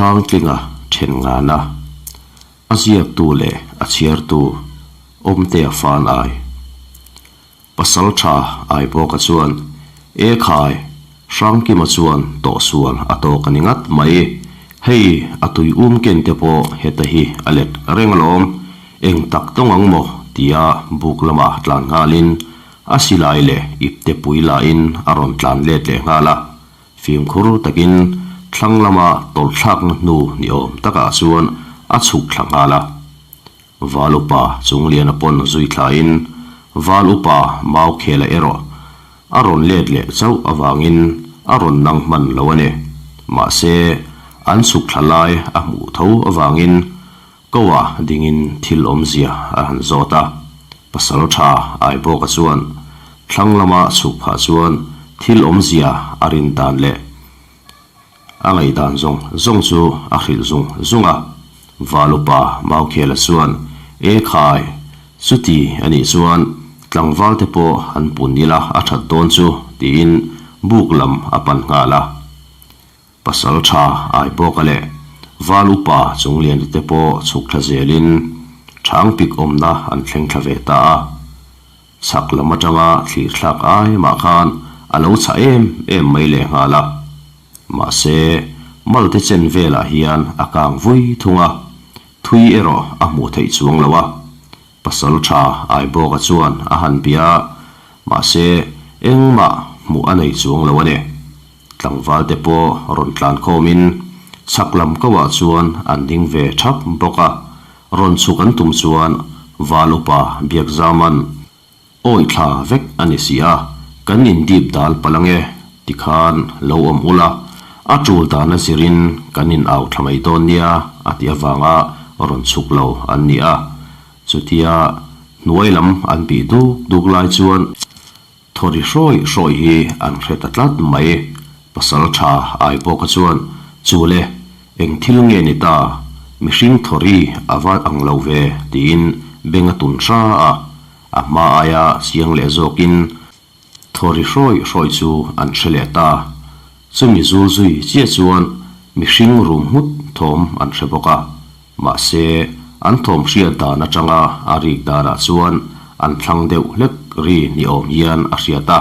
Hrangtlinga then ngana, a ziaktu leh a chhiartu Awmtea fan ai. Pasal tha ai bawka chuan, E khai, Hrangkima chuan tawhsual a tawk a ni ngat mai. Hei a tui um ken te pawh heta hi a let reng alawm, eng tak tawng ang maw tia buk lamah tlan nghalin a silai leh ipte pui lahin a rawn tlan let leh nghal a. Fimkhur takin thlang lama tawlhthlakna hnu ni awm takah chuan a chhuk thla nghal a. Val upa Chungliana pawn zui thlain Val upa Maukhela erawh a rawn let leh chauh avangin a rawn nang hman lo a ni. Mahse, an chhuk thla lai a hmuh tho avangin Koa dingin thil awmzia a han zawt a. Pasal tha Aibawka chuan thlang lama chhuk phah chuan thil awmzia a rin dan leh A ngaihdan zawng zawng chu a hrilh zung zung a, Valupa Maukhela chuan, E khai, chuti a nih chuan tlangval te pawh an pun ila a that dawn chu, tiin buk lam a pan nghal a. Pasal tha Aibawka leh Valupa Chungliana te pawh chhuk thla zelin Changpik awmna an thleng thla ve ta a. Chhak lam atanga thlir thlak ai mah khan a lo chhah em em mai leh nghal a. Mahse, malte chen velah hian a kang vui thung a, thui erawh a hmuh theih chuang lo a. Pasal tha Aibawka chuan a han bia a, mahse engmah hmuh a nei chuang lo a ni. Tlangval te pawh rawn tlan khawmin chhak lam kauah chuan an ding ve thap bawk a. Rawn chhuk an tum chuan Val upa Biakzaman awi thla vek a ni si a, kan indip dal palh ange tikhan lo awm ula, a tul dan a zirin kan in au thla mai dawn nia a tih avanga rawn chhuk lo an ni a. Chutia hnuai lam an bih duk duk lai chuan Thawri hrawi hrawi hi an hre ta tlat mai. Pasal tha ai bawka chuan, Chule, eng thil nge ni ta? Mihring thawri a va ang lo ve, tiin beng a tun hra a. A hma aia chiang leh zawkin thawri hrawi hrawi chu an hre leh ta. Chumi zul zui chiah chuan mihring rum nghut thawm an hre bawk a. Mahse, an thawm hriat dan atanga a rik danah chuan an thlang deuh hlek ri ni awm hian a hriat a.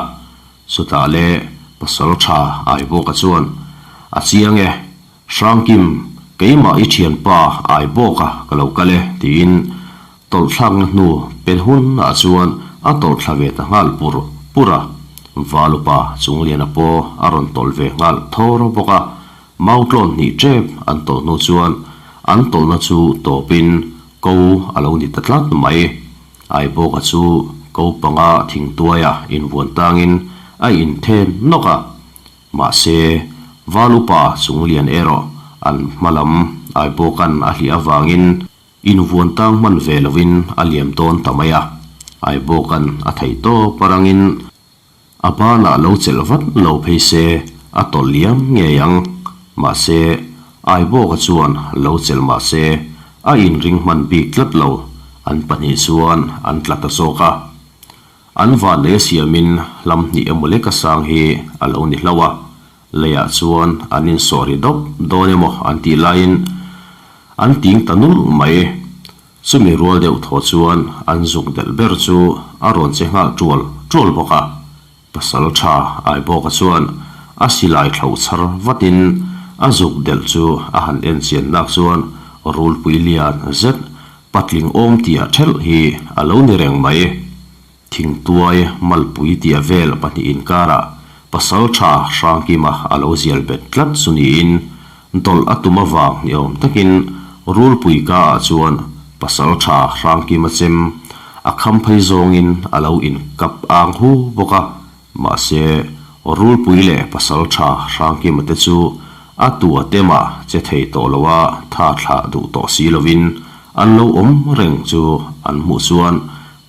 Chutah le pasal tha Aibawka chuan, A chiang e, Hrangkim, keimah i thianpa Aibawka ka lo kal e, tiin tawlhthlakna hnu pen hunah chuan a tawlhthla ve ta nghal pur pur a. Valupa Chungliana pawh a rawn tawlh ve nghal thawr bawk a. Mau tlawn hnih tep an tawlh hnu chuan an tawlhna chu tawpin ko a lo ni ta tlat mai. Aibawka chu ko panga thingtuaia invuan tangin a inthen nawk a. Mahse, Val upa Chunglian erawh an hma lam Aibawka'n a hliah avangin invuan tang hman ve lovin a liam dawn ta mai a. Aibawka'n a thei tawp arangin A banah lo chelh vat lo phei se a tawlh liam ngei ang. Mahse, Aibawka chuan lo chelh mah se a inring hman bik tlat lo, an pahnih chuan an tla ta zawk a. An vanlei a siamin hlam hnih emaw leka sang hi a lo ni hlauh a, leiah chuan an insawh ri dawp dawn emaw an tih laiin an ting ta nulh mai. Chumi rual deuh thaw chuan an zuk delh ber chu a rawn che nghal tual tual bawk a. Pasal tha Aibawka chuan a silai thlo chhar vatin a zuk delh chu a han en chian nak chuan rulpui lian zet patling awm tia thelh hi a lo ni reng mai. Thingtuai malpui tia vel pahnih inkarah pasal tha Hrangkima a lo zial bet tlat chu niin dawlh a tum avang ni awm takin rulpui ka ah chuan pasal tha Hrangkima chem a kham phei zawngin a lo inkap ang hu bawk a, mahse rulpui leh pasal tha Hrangkima te chu a tua te mah che thei tawh lo a tha thlah duh tawh si lovin an lo awm reng chu an hmuh chuan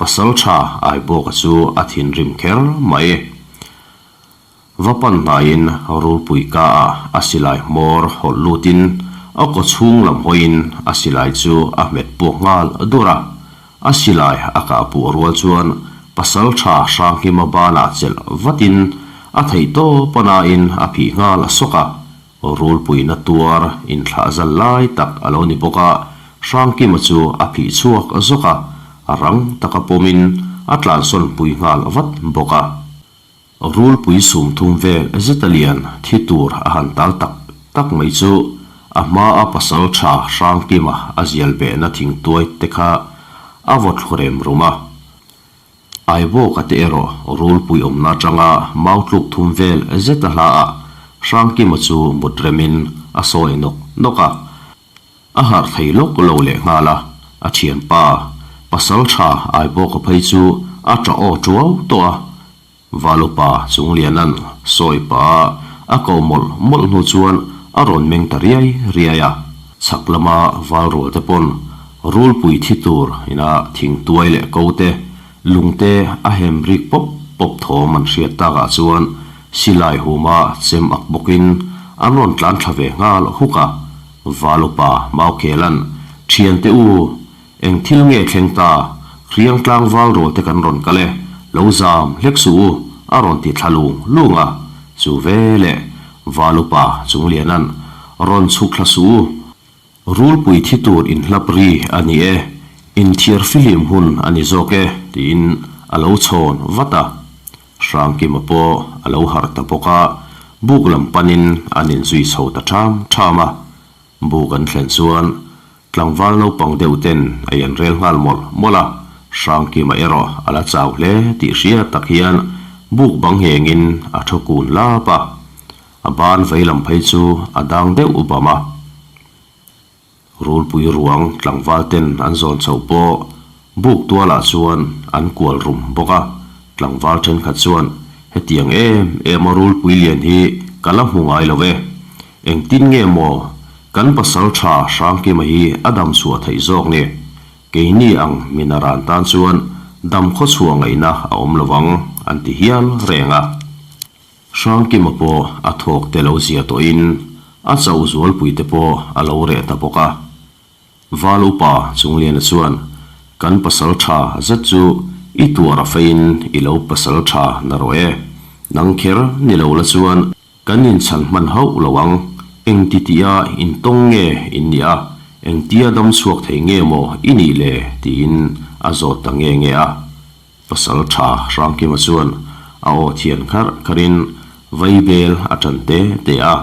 Pasalṭha Aibawka chu a thinrim kher mai. Va pan hnaiin rulpui ka ah a silai hmawr hawlh lutin a kaw chhung lam hawiin a silai chu a hmet puak nghal dur a. A silai a kah puh rual chuan Pasalṭha Hrangkima banah chelh vatin a theihtawp a nain a phih nghal sawk a. Rulpuina tuar inthlah zal lai tak a lo ni bawk a, Hrangkima chu a phih chhuak zawk a, a rang taka pawmin a tlansawn pui nghal vat bawk a. Rulpui sumthum vel zeta lian thi tur a han tal tak tak mai chu a hmaa pasal tha Hrangkima a zial behna thingtuai te kha a vaw thlu rem rum a. Aibawka te erawh rulpui awmna atanga mau tluk thum vel zeta hlaah Hrangkima chu mut remin a sawi nawk nawk a. A harh thei lawk lo leh nghal a, a thianpa pasal tha Aibawka phei chu a tah aw tuau tawh a. Valupa Chunglianan sawi pah a ko mawlh mawlh hnu chuan a rawn meng ta riai riai a. Chhak lama val rual te pawn rulpui thi tur ina thingtuai leh ko te, lung te a hem rik pawp pawp thawm an hriat takah chuan silai huma chem ak bawkin an rawn tlan thla ve nghal huk a. Valupa Maukhelan, Thiante u, eng thil nge thleng ta? Hriang tlangval rual te kan rawn kal e, lo zam hlek suh u, a rawn ti thla lung lung a. Chu veleh Valupa Chunglianan, Rawn chhuk thla suh u, rulpui thi tur inhlap ri a ni e, inthiar fihlim hun a ni zawk e, tiin a lo chhawn vat a. Hrangkima pawh a lo harh ta bawk a, buk lam panin an inzui chho ta ṭham ṭham a. Buk an thlen chuan tlangval naupang deuh ten a in rel nghal mawlh mawlh a, Hrangkima erawh a la chau hle tih hriat tak hian buk bang nghengin a thu kun lap a, a ban vei lam phei chu a dang deuh bam a. Rulpui ruang tlangval ten an zawn chhoh pawh buk tualah chuan an kual rum bawk a, tlangval thenkhat chuan hetiang em em a rulpui lian hi ka la hmu ngai lo e, engtin nge maw kan pasal tha Hrangkima hi a dam chhuah theih zawk ni, keini ang min a ran tan chuan dam khawchhuah ngaihna a awm lo ang an ti hial reng a. Hrangkima pawh a thawk te lo zia tawhin a chauh zualpui te pawh a lo reh ta bawk a. Val upa Chungliana chuan, Kan pasal tha zet chu i tuar a feiin i lo pasal tha na rawh e. Nang kher ni lo la chuan kan inchhan hman hauh lo ang. Engti tia intawng nge in nih a, engtia dam chhuak thei nge maw i nih le? tiin a zawt ta nge nge a. Pasal tha Hrangkima chuan a aw thian kharh kharhin vaibel a tan te te a,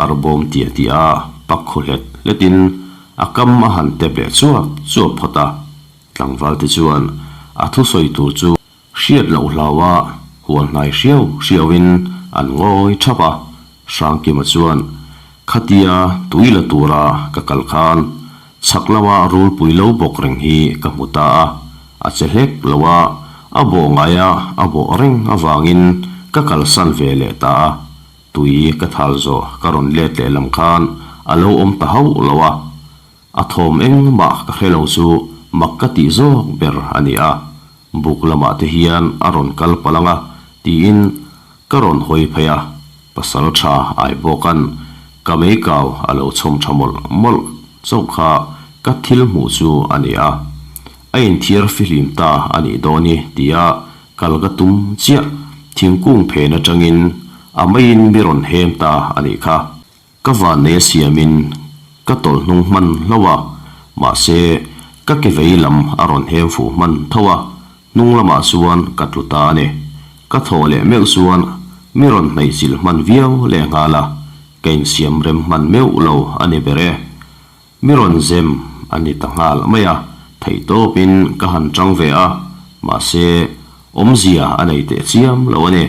arbawm tia tia pak khu hlet hletin a kam a han tep leh chuap chuap phawt a. Tlangval te chuan a thusawi tur chu hriat loh hlaua hual hnai hriau hriauin an ngawi thap a. Hrangkima chuan khatia tui la tura ka kal khan Chhak lama rulpui lo bawk reng hi ka hmu ta a, a che hlek lo a, a bawh ngai a, a bawh reng avangin ka kalsan ve leh ta a, tui ka thal zawh ka rawn let leh lam khan a lo awm ta hauh lo a, a thawm engmah ka hre lo chu mak ka tih zawk ber a ni a, buk lamah te hian a rawn kal palh ang a tiin ka rawn hawi phei a. Pasal tha ai bawkan ka meikau a lo chhawm tha mawlh mawlh chauh kha ka thil hmuh chu a ni a, a inthiar fihlim ta a nih dawn hi tia kal ka tum chiah thingkung phen atangin a meiin mi rawn hem ta a nih kha. Ka vannei a siamin ka tawlh hnung hman hlauh a, mahse ka ke vei lam a rawn hem fuh hman tho a, hnung lamah chuan ka tlu ta a ni. Ka thawh leh meuh chuan mi rawn hnaih chilh hman viau leh nghal a, ka insiam rem hman meuh lo a ni ber e. Mi rawn zem a ni ta nghal mai a, theihtawpin ka han tang ve a, mahse awmzia a nei teh chiam lo a ni.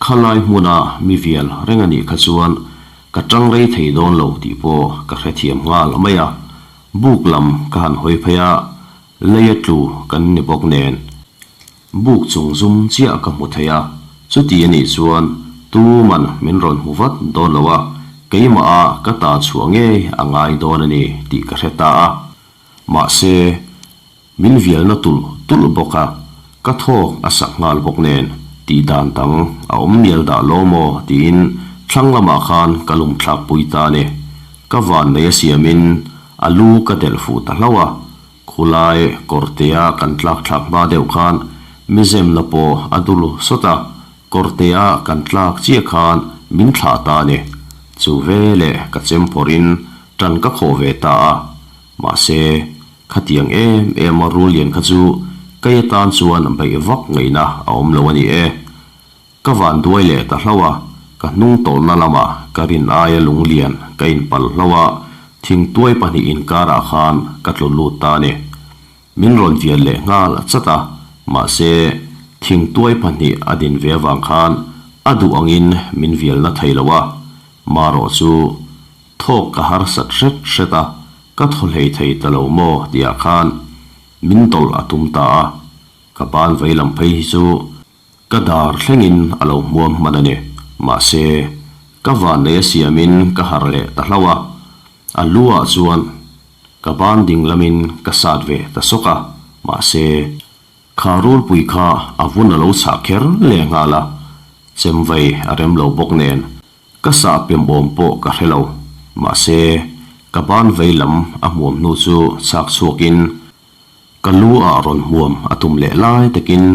Khalai hmuna mi vial reng a nih kha chuan ka tang rei thei dawn lo tih pawh ka hrethiam nghal mai a, buk lam ka han hawi phei a, lei a tlu kan ni bawk nen buk chung zum chiah ka hmu thei a, chuti a nih chuan tuman min rawn hmu vat dawn lo a, keimah a ka ta chhuah ngei a ngai dawn a ni tih ka hre ta a, mahse. Min vialna tulh tulh bawk a, ka thawk a sak nghal bawk nen tih dan dang a awm mial dah lo maw tiin thlang lamah khan ka lum thlak pui ta a ni. Ka van nei a siamin a lu ka delh fuh ta hlauh a, khulai kawrtea kan tlak thlak hma deuh khan mi zemna pawh a dul sawt a, kawrtea kan tlak chiah khan min thlah ta a ni. Chu veleh ka chem phawrhin ṭan ka khawh ve ta a, mahse, khatiang em em a rul lian kha chu kei atan chuan beih vak ngaihna a awm lo a ni e. Ka van duai leh ta hlauh a, ka hnung tawlhna lamah ka rin aia lunglian ka inpal hlauh a, thingtuai pahnih inkarah khan ka tlu lut ta a ni. Min rawn vial leh nghal chat a, mahse thingtuai pahnih a din ve avang khan a duh angin min vialna thei lo a, marawh chu thawk ka harsat hret hret a, ka thaw hlei thei ta lo maw tihah khan min tawlh a tum ta a, ka ban veilam phei hi chu Ka dar thlengin a lo hmuam hman a ni. Mahse, ka vannei a siamin ka harh leh ta hlauh a. A lu ah chuan ka ban ding lamin ka sat ve ta sawk a. Mahse, kha rulpui kha a vun a lo chhah kher leh nghal a, chemvei a rem lo bawk nen ka sah pem awm pawh ka hre lo. Mahse, ka ban vei lam a hmuam hnu chu chhak chhuakin Ka lu ah rawn hmuam a tum leh lai takin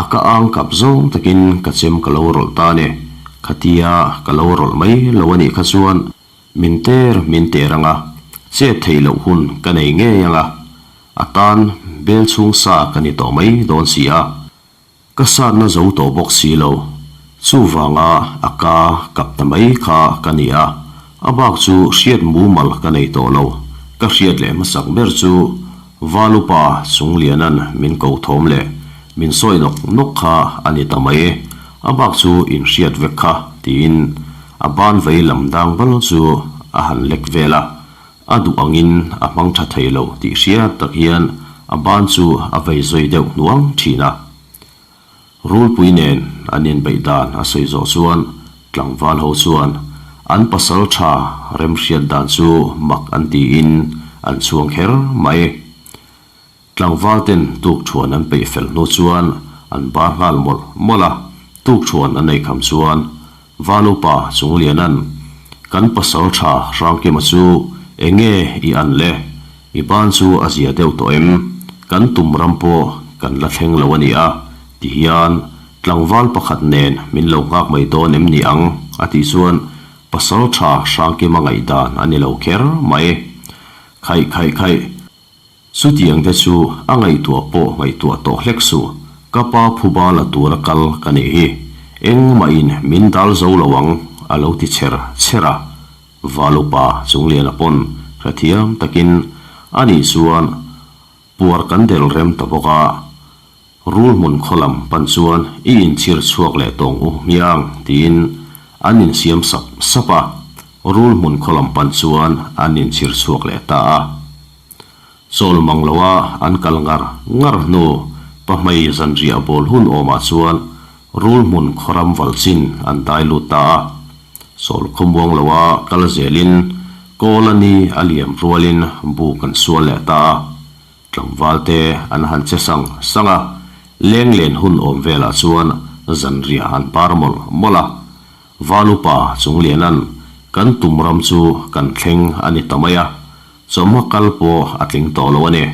a ka ang kap zawng takin ka chem ka lo rawlh ta a ni. Khatia ka lo rawlh mai lo a nih kha chuan min ter min ter ang a, chet theih loh hun ka nei ngei ang a, a tan bel chhung sa ka ni tawh mai dawn si a. Ka satna zo tawh bawk si lo. Chuvanga a ka kap ta mai kha ka ni a, a bak chu hriat mumal ka nei tawh lo. Ka hriat leh hmasak ber chu Valupa Chungliana'n min ko thawm leh min sawi nawk nawk kha a ni ta mai. A bak chu inhriat vek kha tiin a ban vei lam dang bal chu a han lek vel a. A duh angin a hmang tha thei lo tih hriat tak hian a ban chu a vei zui deuh hnuang thin a. Rulpui nen an inbeih dan a sawi zawh chuan tlangval ho chuan an pasal tha remhriat dan chu mak an tiin an chhuang kher mai. Tlangval ten tukṭhuan an peih fel hnu chuan an bar nghal mawlh mawlh a, tukṭhuan an ei kham chuan Valupa Chungliana'n kan pasal ṭha Hrangkima chu eng nge i an le? I ban chu a zia deuh tawh em? Kan tum ram pawh kan la thleng lo a ni a, ti hian tlangval pakhat nen min lo nghak mai dawn em ni ang? a tih chuan pasal ṭha Hrangkima ngaihdan a ni lo kher mai. Khaih khaih khaih! Chutiang te chu a ngaihtuah pawh ngaihtuah tawh hlek suh, ka pa phuba la tura kal ka nih hi, engmahin min dal zo lo ang a lo ti chher chher a. Valupa Chungliana pawn hrethiam takin a nih chuan puar kan del rem ta bawk a, rul hmun khaw lam pan chuan i inchhir chhuak leh tawng u hmiang tiin an insiam sap sap a, rul hmun khaw lam pan chuan an inchhir chhuak leh ta a. Chawl mang loa an kal ngar ngar hnu pahmei zanriah bawl hun awmah chuan rul hmun khawram valh chin an dai lut ta a. Chawl khawmuang loa kal zelin kawl a ni a liam rualin buk an sual leh ta a. Tlangval te an han che sang sang a, leng len hun awm velah chuan zanriah an par mawlh mawlh a. Valupa Chungliana'n kan tum ram chu kan thleng a ni ta mai a, chawhma kal pawh a tling tawh lo a ni.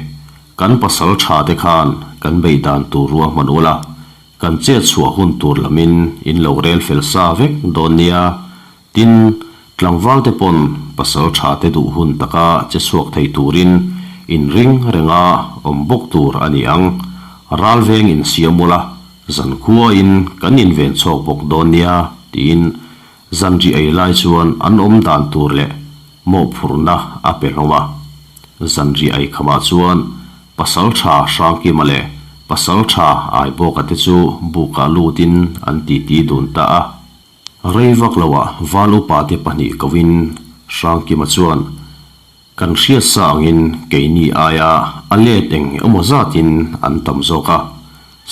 Kan pasal tha te khan kan beih dan tur ruahman ula, kan chet chhuah hun tur lamin in lo rel fel sa vek dawn nia. Tin, tlangval te pawn pasal tha te duh hun taka che chhuak thei turin in ring renga awm bawk tur a ni ang. Ral veng in siam ula, Zankhuain kan inven chhawk bawk dawn nia tiin zanri ei lai chuan an awm dan tur leh mawhphurhna a pe hlawm a. Zanri ei khamah chuan Pasaltha Hrangkima leh Pasaltha Aibawka te chu bukah lutin an titi dun ta a. Rei vak loah Val upa te pahnih koin Hrangkima chuan Kan hriat sa angin keini aia a let eng emaw zatin an tam zawk a,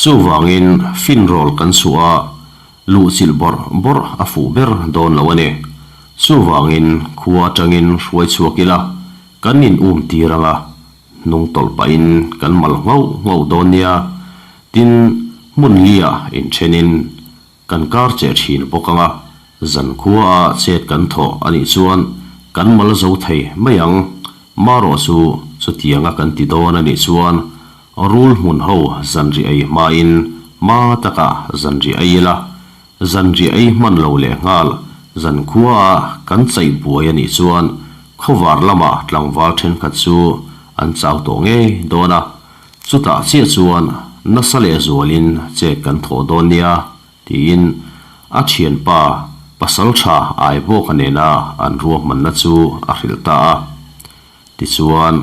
chuvangin finrawl kan chhuah a, luhchilh bawrh bawrh a fuh ber dawn lo a ni. Chuvangin khua atangin hruai chhuak ila, kan in um tir ang a, hnung tawlh pahin kan mal nghauh nghauh dawn nia, tin hmun lia inthenin Kan kar cheh thin bawk ang a, zankhua a chet kan thawh a nih chuan kan mal zo thei mai ang. Marawh chu chutianga kan ti dawn a nih chuan rul hmun ho zanri ei hmain hma takah zanri ei ila, zanri ei hman lo leh nghal. Zankhuaah kan chaih buai a nih chuan khawvar lama tlangval thenkhat chu an chau tawh ngei dawn a, chutah chiah chuan nasa lehzualin chet kan thawh dawn nia tiin a thianpa Pasaltha Aibawka nena an ruahmanna chu a hrilh ta a. Tichuan,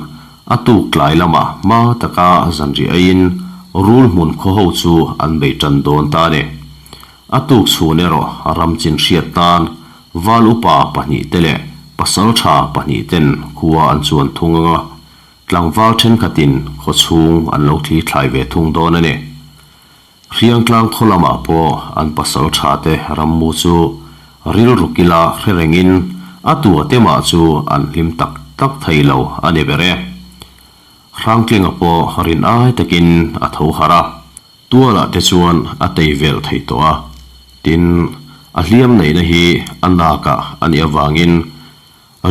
a tuk tlai lamah hma taka zanriah aiin rul hmun khaw ho chu an bei tan dawn ta a ni. A tuk chhun erawh ram chin hriat tan val upa pahnihte leh pasaltha pahnihten khua an chuan thung ang a, tlangval thenkhatin khaw chhung an lo thli thlai ve thung dawn a ni. Hriangtlang khaw lamah pawh an pasal tha te rammu chu rilru kila hre rengin a tua te mah chu an hlim tak tak thei lo a ni ber e. Hrangtlinga pawh rin ai takin a tho harh a, tualah te chuan a tei vel thei tawh a, tin, a hliam neihna hi a nakah a nih avangin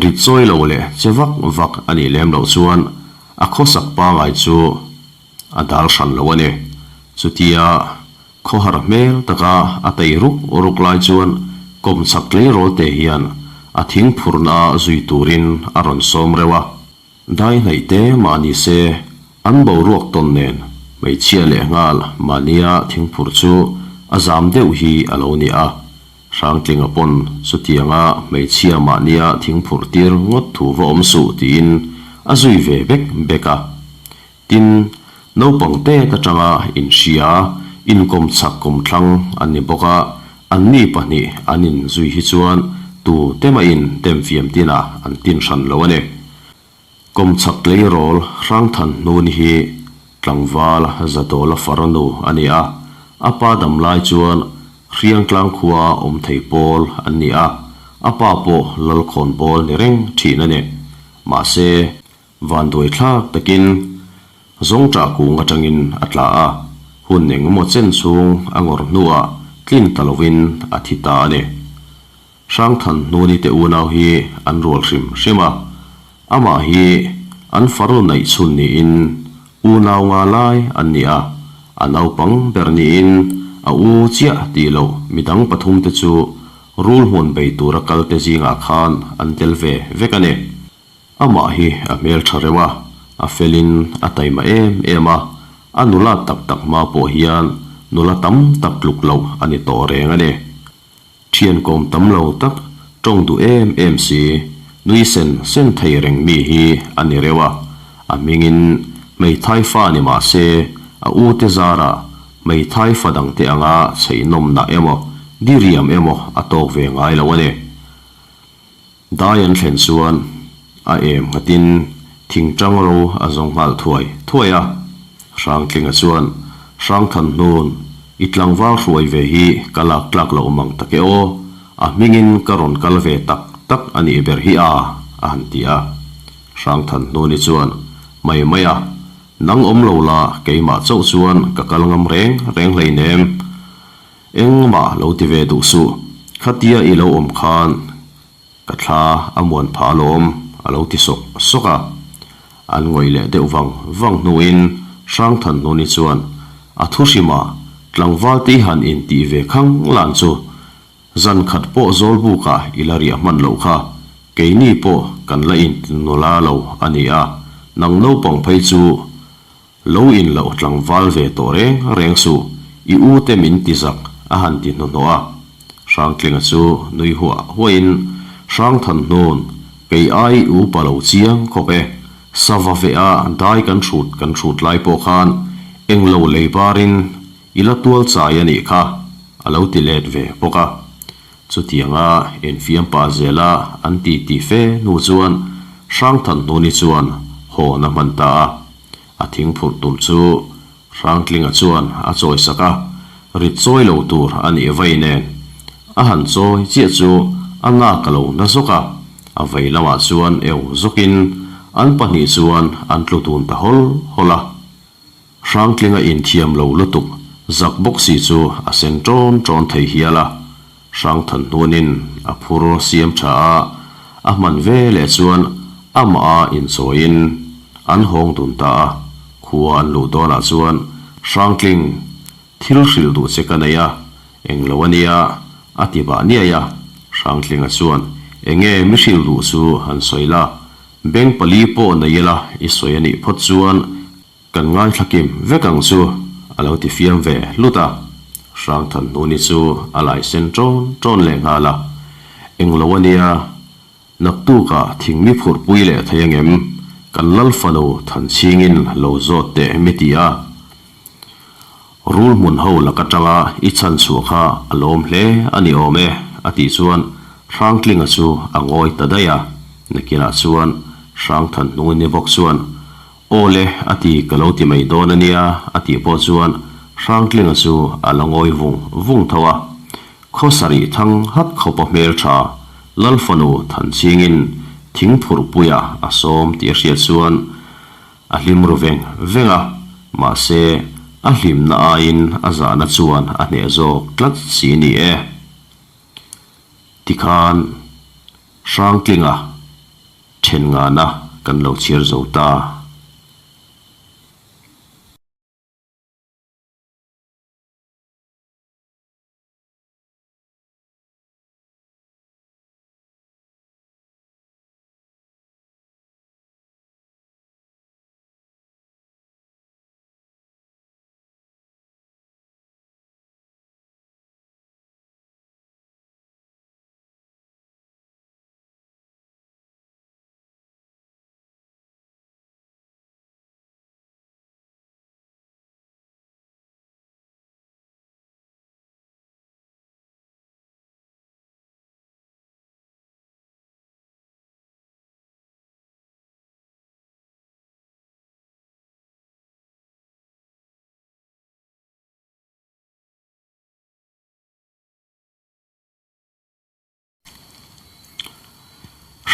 rit chawi lo leh che vak vak a nih lem loh chuan a khawsak pangai chu A dal hran lo a ni. Chutia khawhar hmel taka a tei ruk ruk lai chuan kawmchhak tleirawl te hian a thing phurna zui turin a rawn sawm reuh a. Dai hnaih te mah ni se an boruak tawn nen hmeichhia leh nghal mahnia thing phur chu a zam deuh hi a lo ni a. Hrangtlinga pawn chutianga hmeichhia mahnia thing phurh tir ngawt thu va awm suh tiin a zui ve bek bek a. Tin, naupang tet atanga inhria, inkawm chak kawmthlang an ni bawk a, anni pahnih an inzui hi chuan tu te mahin demfiam tinah an tin hran lo a ni. Kawmchhak tleirawl Hrangthan Hnuni hi tlangval Zadawla farnu a ni a, a pa dam lai chuan Hriangtlang khua awm thei pawl an ni a, a pa pawh Lalkhawn bawl ni reng thin a ni. Mahse, Vanduai thlak takin zawngṭah kung aṭangin a tla a, hun eng emaw chen chhung a ngawr hnuah tlin ta lovin a thi ta a ni. Hrangthan hnuni te unau hi an rual hrim hrim a, amah hi an farnu naih chhun niin unau nga lai an ni a, a naupang ber niin a u chiah tih loh midang pathumte chu rul hmun bei tura kalte zingah khan an tel ve vek a ni. Amah hi a hmel tha reuh a, a felin a taima em em a, a nula tak tak hma pawh hian nula tam tak tluk loh a ni tawh reng a ni. Thian kawm tam lo tak, tawng duh em em si, nui sen sen thei reng mi hi a ni reuh a, a hmingin hmeithai fa ni mah se a ute zarah hmeithai fa dangte anga chheihnawmna emaw diriam emaw a tawk ve ngai lo a ni. Dai an thlen chuan a em nghatin thingtang ro a zawng nghal thuai thuai a. Hrangtlinga chuan, Hrangthanhnun, i tlangval hruai ve hi ka lak tlak loh mang tak e aw, a hmingin ka rawn kal ve tak tak a nih ber hi a, a han ti a. Hrangthanhnuni chuan, Mai mai a, nang awm lo la keimah chauh chuan ka kal ngam reng reng hleinem. Engmah lo ti ve duh suh, khatia i lo awm khan ka thla a muan phah alawm a lo ti sawk sawk a. An ngawih leh deuh vang vang hnuin Hrangthanhnuni chuan a thu hrimah tlangval te i han intih ve khang lan chu zan khat pawh Zawlbukah i la riah hman loh kha, keini pawh kan la intinula lo a ni a, nang naupang phei chu Lo in loh tlangval ve tawh reng reng suh, i u te min ti zak a han ti hnuhnawh a. Hrangtlinga chu nui huah huahin, Hrangthanhnun, kei ai i u pa lo chiang khawp e, sava veh a dai kan hrut kan hrut lai pawh khan englo lei barin i la tual chai a nih kha, a lo ti let ve bawk a. Chutianga infiam pah zela an ti ti fe hnu chuan Hrangthanhnuni chuan hawn a hman ta a. A thing phurh tur chu Hrangtlinga chuan a chawi sak a, rit chawi lo tur a nih vei nen. A han chawi chiah chu a nak a lo na zawk a, a vei lamah chuan eu zawkin an pahnih chuan an tlu dun ta hawl hawl a. Hrangtlinga inthiam lo lutuk zak bawk si chu a sen ṭawn ṭawn thei hial a. Hrangthanhnuanin a phur siam tha a, a hman ve leh chuan amah a inchawiin an hawng dun ta a. Khua an luh dawnah chuan Hrangtling, thil hrilh duh che ka nei a, englo a nia, a ti bah niai a. Hrangtlinga chuan, Enge mi hrilh duh chu han sawi la, beng pali pawh nei ila i sawi a nih phawt chuan kan ngaithla kim vek ang chu, a lo ti fiam ve hlut a. Hrangthanhnuni chu a lai sen ṭawn ṭawn leh nghal a, Englo a nia, Naktukah thing mi phurhpui leh thei angem? Kan lal fanu Thanchhingin lo zawt teh mi ti a. Rul hmun ho lak atanga i chhan chhuah kha a lawm hle a ni awm e, a tih chuan Hrangtlinga chu a ngawi ta daih a. Nakinah chuan Hrangthanhnungin ni bawk chuan, Aw le, a ti ka lo ti mai dawn a nia, a tih pawh chuan Hrangtlinga chu a la ngawi vung vung tho a. Khaw sarih thang hat khawpa hmel tha Lal fanu Thanchhingin thing phurhpuia a sawm tih a hriat chuan a hlim ru veng veng a, mahse a hlimna aiin a zahna chuan a hneh zawk tlat si ni e. Tikhan Hrangtlinga then ngana kan lo chhiar zo ta.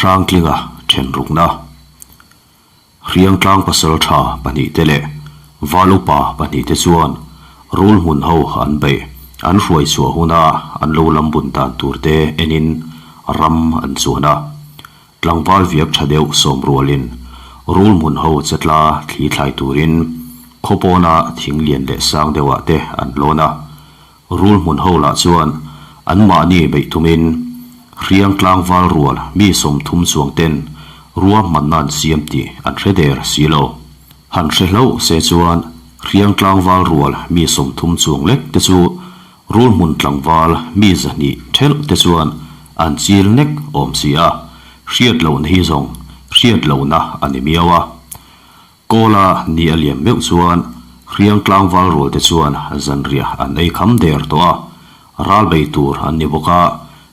Hrangtlinga thenrukna, Hriangtlang pasaltha pahnihte leh Valupa pahnihte chuan rul hmun ho an beih an hruai chhuah huna an lo lam bun dan turte enin ram an chuan a. Tlangval viak tha deuh sawm rualin rul hmun ho chetla thli thlai turin khaw pawna thing lian leh sang deuhah te an lawn a. Rul hmun ho lah chuan anmahni beih tumin hriang tlangval rual mi 30 chuang ten ruahmanna an siam tih an hre der si lo. Han hre hlauh se chuan hriang tlangval rual mi 30 chuang lek te chu rul hmun tlangval mi 200 thelh te chuan an chil nek awm si a, hriat lohna hi zawng hriat lohna a ni miau a. Kawla ni a liam meuh chuan hriang tlangval rual te chuan zanriah an ei kham der tawh a, ral bei tur an ni bawk a,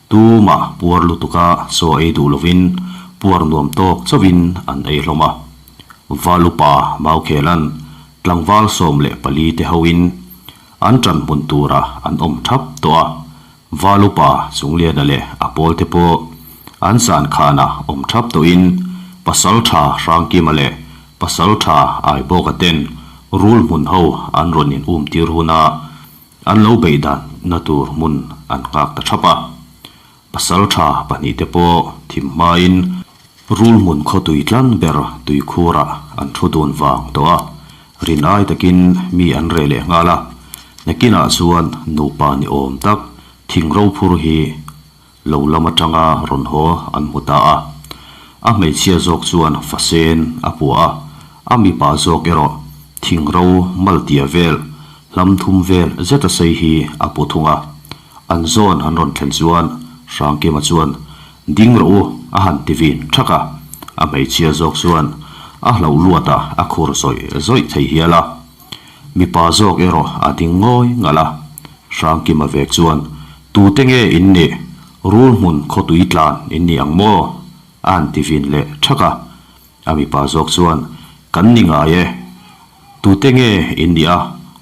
tumah puar lutuka chaw ei duh lovin puar nuam tawk chauhin an ei hlawm a. Valupa Maukhelan tlangval 14 te hoin an ṭan hmun turah an awm ṭhap tawh a, Valupa Chungliana leh a pawlte pawh an zan khanah awm ṭhap tawhin Pasalṭha Hrangkima leh Pasalṭha Aibawka ten rul hmun ho an rawn in um tir huna an lo beih danna tur hmun an nghak ta ṭhap a. Pasalṭha pahnihte pawh thim hmain rul hmun khaw tui tlan ber tuikhurah an thu dun vang tawh a, rin ai takin mi an reh leh nghal a. Nakinah chuan nupa ni awm tak thing ro phur hi lo lam atanga rawn haw an hmu ta a. A hmeichhia zawk chuan fasen a puah a, a mipa zawk erawh thing ro maltia vel hlam thum vel zeta sei hi a pu thung a. An zawn an rawn thlen chuan Hrangkima chuan Ding rawh u a han ti vin thak a, a hmeichhia zawk chuan a hlauh luat a a khur zawih zawih thei hial a. Mipa zawk erawh a ding ngawi ngalh a, Hrangkima vek chuan, Tute nge in nih? Rul hmun khawtui tlan in ni ang maw? a han ti vin leh thak a. A mipa zawk chuan, Kan ni ngai e. Tute nge in nih a,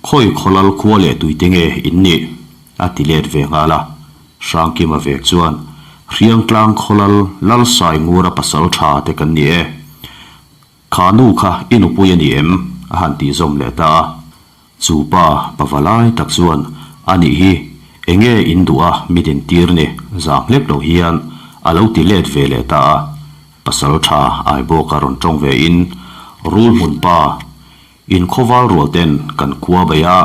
khawi khawlal khua leh tuite nge in nih? a ti let ve nghal a. Hrangkima vek chuan, Hriangtlang khawlal Lalsai Ngura pasal tha te kan ni e. Kha nu kha i nupui a ni em? a han tih zawm leh ta a. Chu pa pava lai tak chuan, A nih hi, enge in duh a mi din tir ni zam hlek lo hian a lo ti let ve leh ta a. Pasal tha Aibawka rawn tawng ve in, Rul hmun pa, in khawval rual ten kan khua bei a,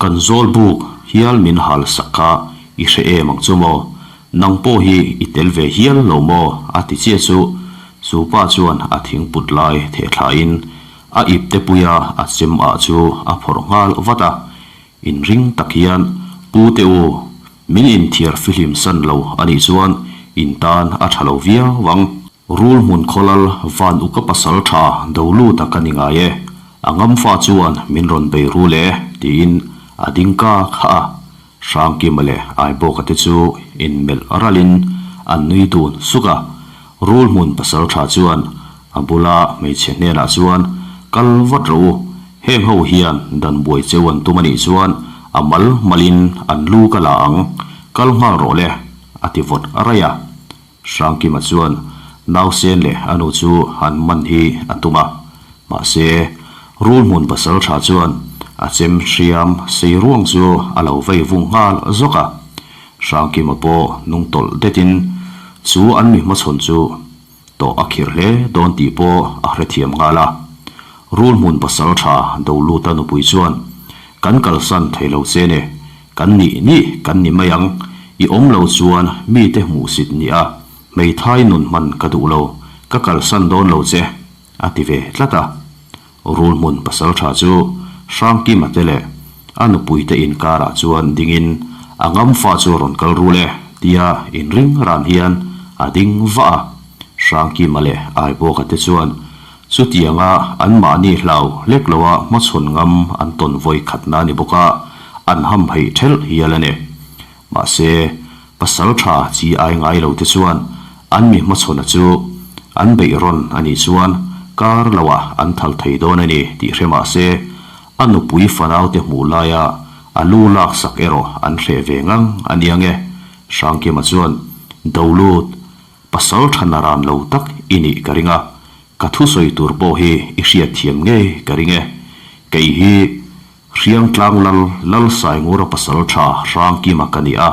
kan zawl buk hial min hal sak kha i hre em ang chu maw? Nang pawh hi i tel ve hial lo maw? a ti chiah chu chu pa chuan a thing put lai theh thlain a ipte puia a chem ah chu a phawrh nghal vat a. Inring tak hian Pu te u, min inthiar fihlim san lo a nih chuan in tan a tha lo viau ang. Rul hmun khawlal van uka pasal tha do lut a ka ni ngai e, a ngamfa chuan min rawn bei rul e tiin a ding ka kha a. Hrangkima leh Aibawka te chu inmelh ralhin an nui dun suk a. Rul hmun pasal tha chuan a bula hmeichhe hnenah chuan kal vat rawh u, heng ho hian dan buai cheu an tum a nih chuan a mal malin an lu ka la ang, kal nghal rawh le a ti vawt raih a. Hrangkima chuan nausen leh a nu chu han man hi a tum a, mahse rul hmun pasal tha chuan a chem hriam sei ruang chu a lo vei vung nghal zawk a. Hrangkima pawh nung tawlh detin chu an mi hmachhawn chu tawh a khirh hle dawn tih pawh a hrethiam nghal a. Rul hmun pasal tha Doluta nupui chuan, Kan kalsan thei lo che ne, kan nih nih kan ni mai ang, i awm lo chuan mite hmuhsit ni a, hmeithai nun hman ka duh lo, ka kalsan dawn lo che, a ti ve tlat a. Rul hmun pasal tha chu Hrangkima te leh a nupuite inkarah chuan dingin a ngamfa chu rawn kal rul e tia inring ran hian a ding vah a. Hrangkima leh Aibawka te chuan chutianga anmahni hlau hlek loa hmachhawn ngam an tawn vawi khatna a ni bawk a, an hamhaih thelh hial a ni. Mahse, pasal tha chi ai ngai lo te chuan an mi hmachhawna chu an beih rawn a nih chuan kar loah an thal thei dawn a ni tih hre mah se, a nupui fanaute hmuh laia a lu laksak erawh an hreh ve ngang a nia nge? Hrangkima chuan, Dolut, pasal tha naran lo tak i nih ka ring a, ka thusawi tur pawh hi i hriatthiam ngei ka ring e. Kei hi Hriangtlang lal lal Saingura pasal tha Hrangkima ka ni a,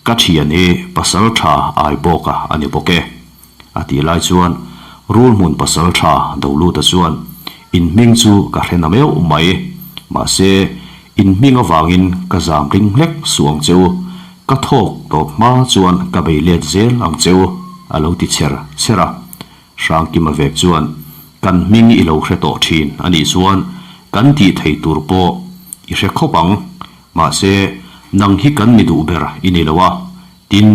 ka thian hi pasal tha Aibawka a ni bawk e. A tih lai chuan Rul hmun pasal tha Doluta chuan, In hming chu ka hre na meuh mai, mahse in hming avangin ka zam ring hlek suh ang che u, ka thawk tawp hma chuan ka bei let zel ang che u, a lo ti chher chher a. Hrangkima vek chuan, Kan hming i lo hre tawh thin a nih chuan kan tih thei tur pawh i hre khawp ang. Mahse, nang hi kan mi duh ber i ni lo a, tin,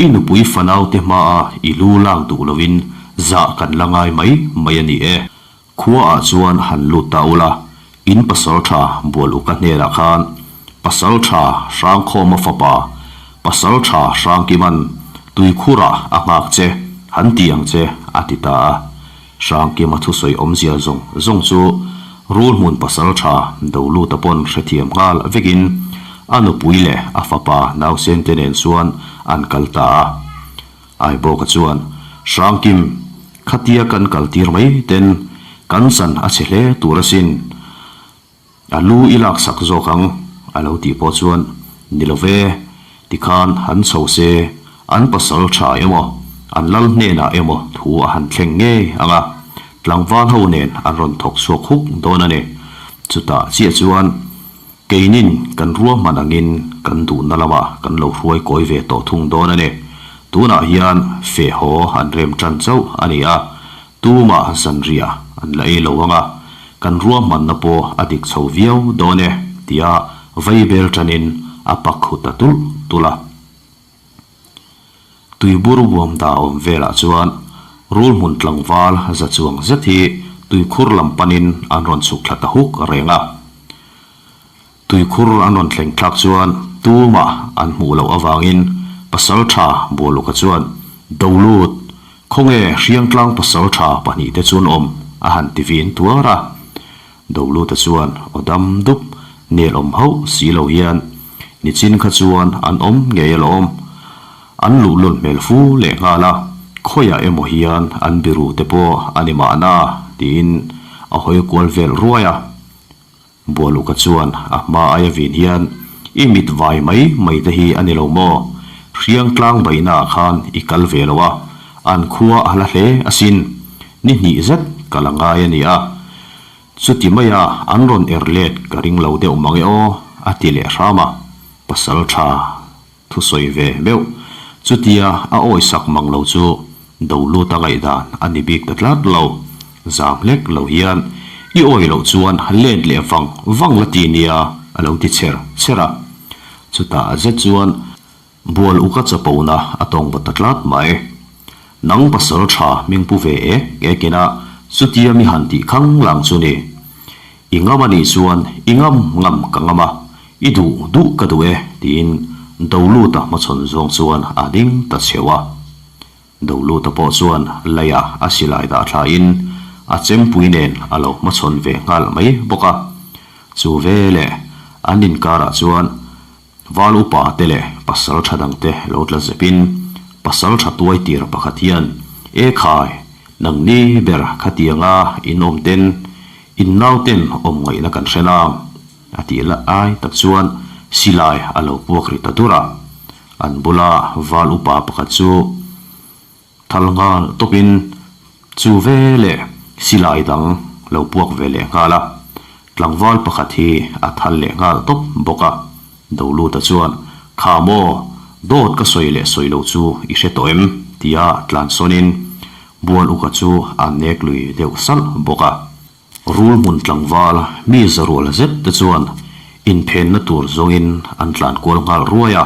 i nupui fanaute hmaa i lu lak duh loin zah kan la ngai mai mai a ni e. Khuaah chuan han lut ta ula, in pasaltha Bualuka hnenah khan Pasaltha Hrangkhawma fapa Pasaltha Hrangkiman tuikhurah a nghak che han ti ang che a ti ta a. Hrangkima thusawi awmzia zawng zawng chu Rulhmun Pasaltha Doluta pawn hrethiam nghal vekin a nupui leh a fapa nausente nen chuan an kal ta a. Aibawka chuan, Hrangkim, khatia kan kal tir mai ten kan chan a chhe hle tur asin. A lu i laksak zawk ang, a lo tih pawh chuan, Ni lo ve, tikhan han chho se, an pasal tha emaw, an lal hnenah emaw thu a han thleng ngei ang a, tlangval ho nen an rawn thawk chhuak huk dawn a ni. Chutah chiah chuan, Keinin kan ruahman angin kan duhna lamah kan lo hruai kawi ve tawh thung dawn a ni. Tunah hian feh haw an rem tan chauh a ni a, tumah zanriah an la ei lo ang a, kan ruahmanna pawh a dik chho viau dawn e tia vaibel tanin a pak khu ta tulh tulh a. Tuibur buam dah awm velah chuan rul hmun tlangval za chuang zet hi tuikhur lam panin an rawn chhuk thla ta huk reng a. Tuikhur an rawn thleng thlak chuan tumah an hmuh loh avangin Pasaltha Bualuka chuan, Dolut, khawnge Hriangtlang Pasaltha pahnihte chuan awm a han ti vin tuar a. Doluta chuan aw dam dup nel awm hauh si lo hian nichin kha chuan an awm ngei alawm. An luhlul hmel fu leh nghal a, khawiah emaw hian an biru te pawh a ni mahna tiin a hawi kual vel ruai a. Bualuka chuan a hma aia vin hian i mit vai mai mai te hi a ni lo maw? Hriangtlang baihnaah khan i kal ve lo a, an khua a hla hle asin. Ni hnih zet ka la ngai a nia. Chuti maia an rawn er let ka ring lo deuh mang e aw, a ti leh hram a. Pasal tha thusawi ve meuh. Chutia a awisak mang lo chu Doluta ngaihdan a ni bik ta tlat lo. Zam hlek lo hian i awi loh chuan let leh vang vang la ti nia a lo ti cher cher a. Chutah zet chuan Bual uka chapona a tawng va ta tlat mai. Nang pasal tha hming pu ve ek ek ina chutia mi han tih khang lang chu ni. I ngam a nih chuan i ngam ngam ka ngam a, i duh duh ka duh e tiin Doluta hmachhawn zawng chuan a ding ta chheu a. Doluta pawh chuan leia a silai dah thlain a chempui nen a lo hmachhawn ve nghal mai bawk a. Chu veleh an inkarah chuan Val upa te leh pasal tha dang te lo tla zep in pasal tha tuai tir pakhat hian, E khai, nang ni ber khatianga in awm ten, in nau ten awm ngaihna kan hre nang, a tih la ai tak chuan silai a lo puak ri ta dur a. An bula val upa pakhat chu Thal nghal tawpin chu ve leh silai dang lo puak ve leh nghal a, tlangval pakhat hi a thal leh nghal tawp bawk a. Doluta chuan, Kha maw, dawt ka sawi leh sawi lo chu i hre tawh em? tia tlan sawnin Bual uka chu a nek lui deuh salh bawk a. Rul hmun tlangval mi zarual zet te chuan inphenna tur zawngin an tlan kual nghal ruai a,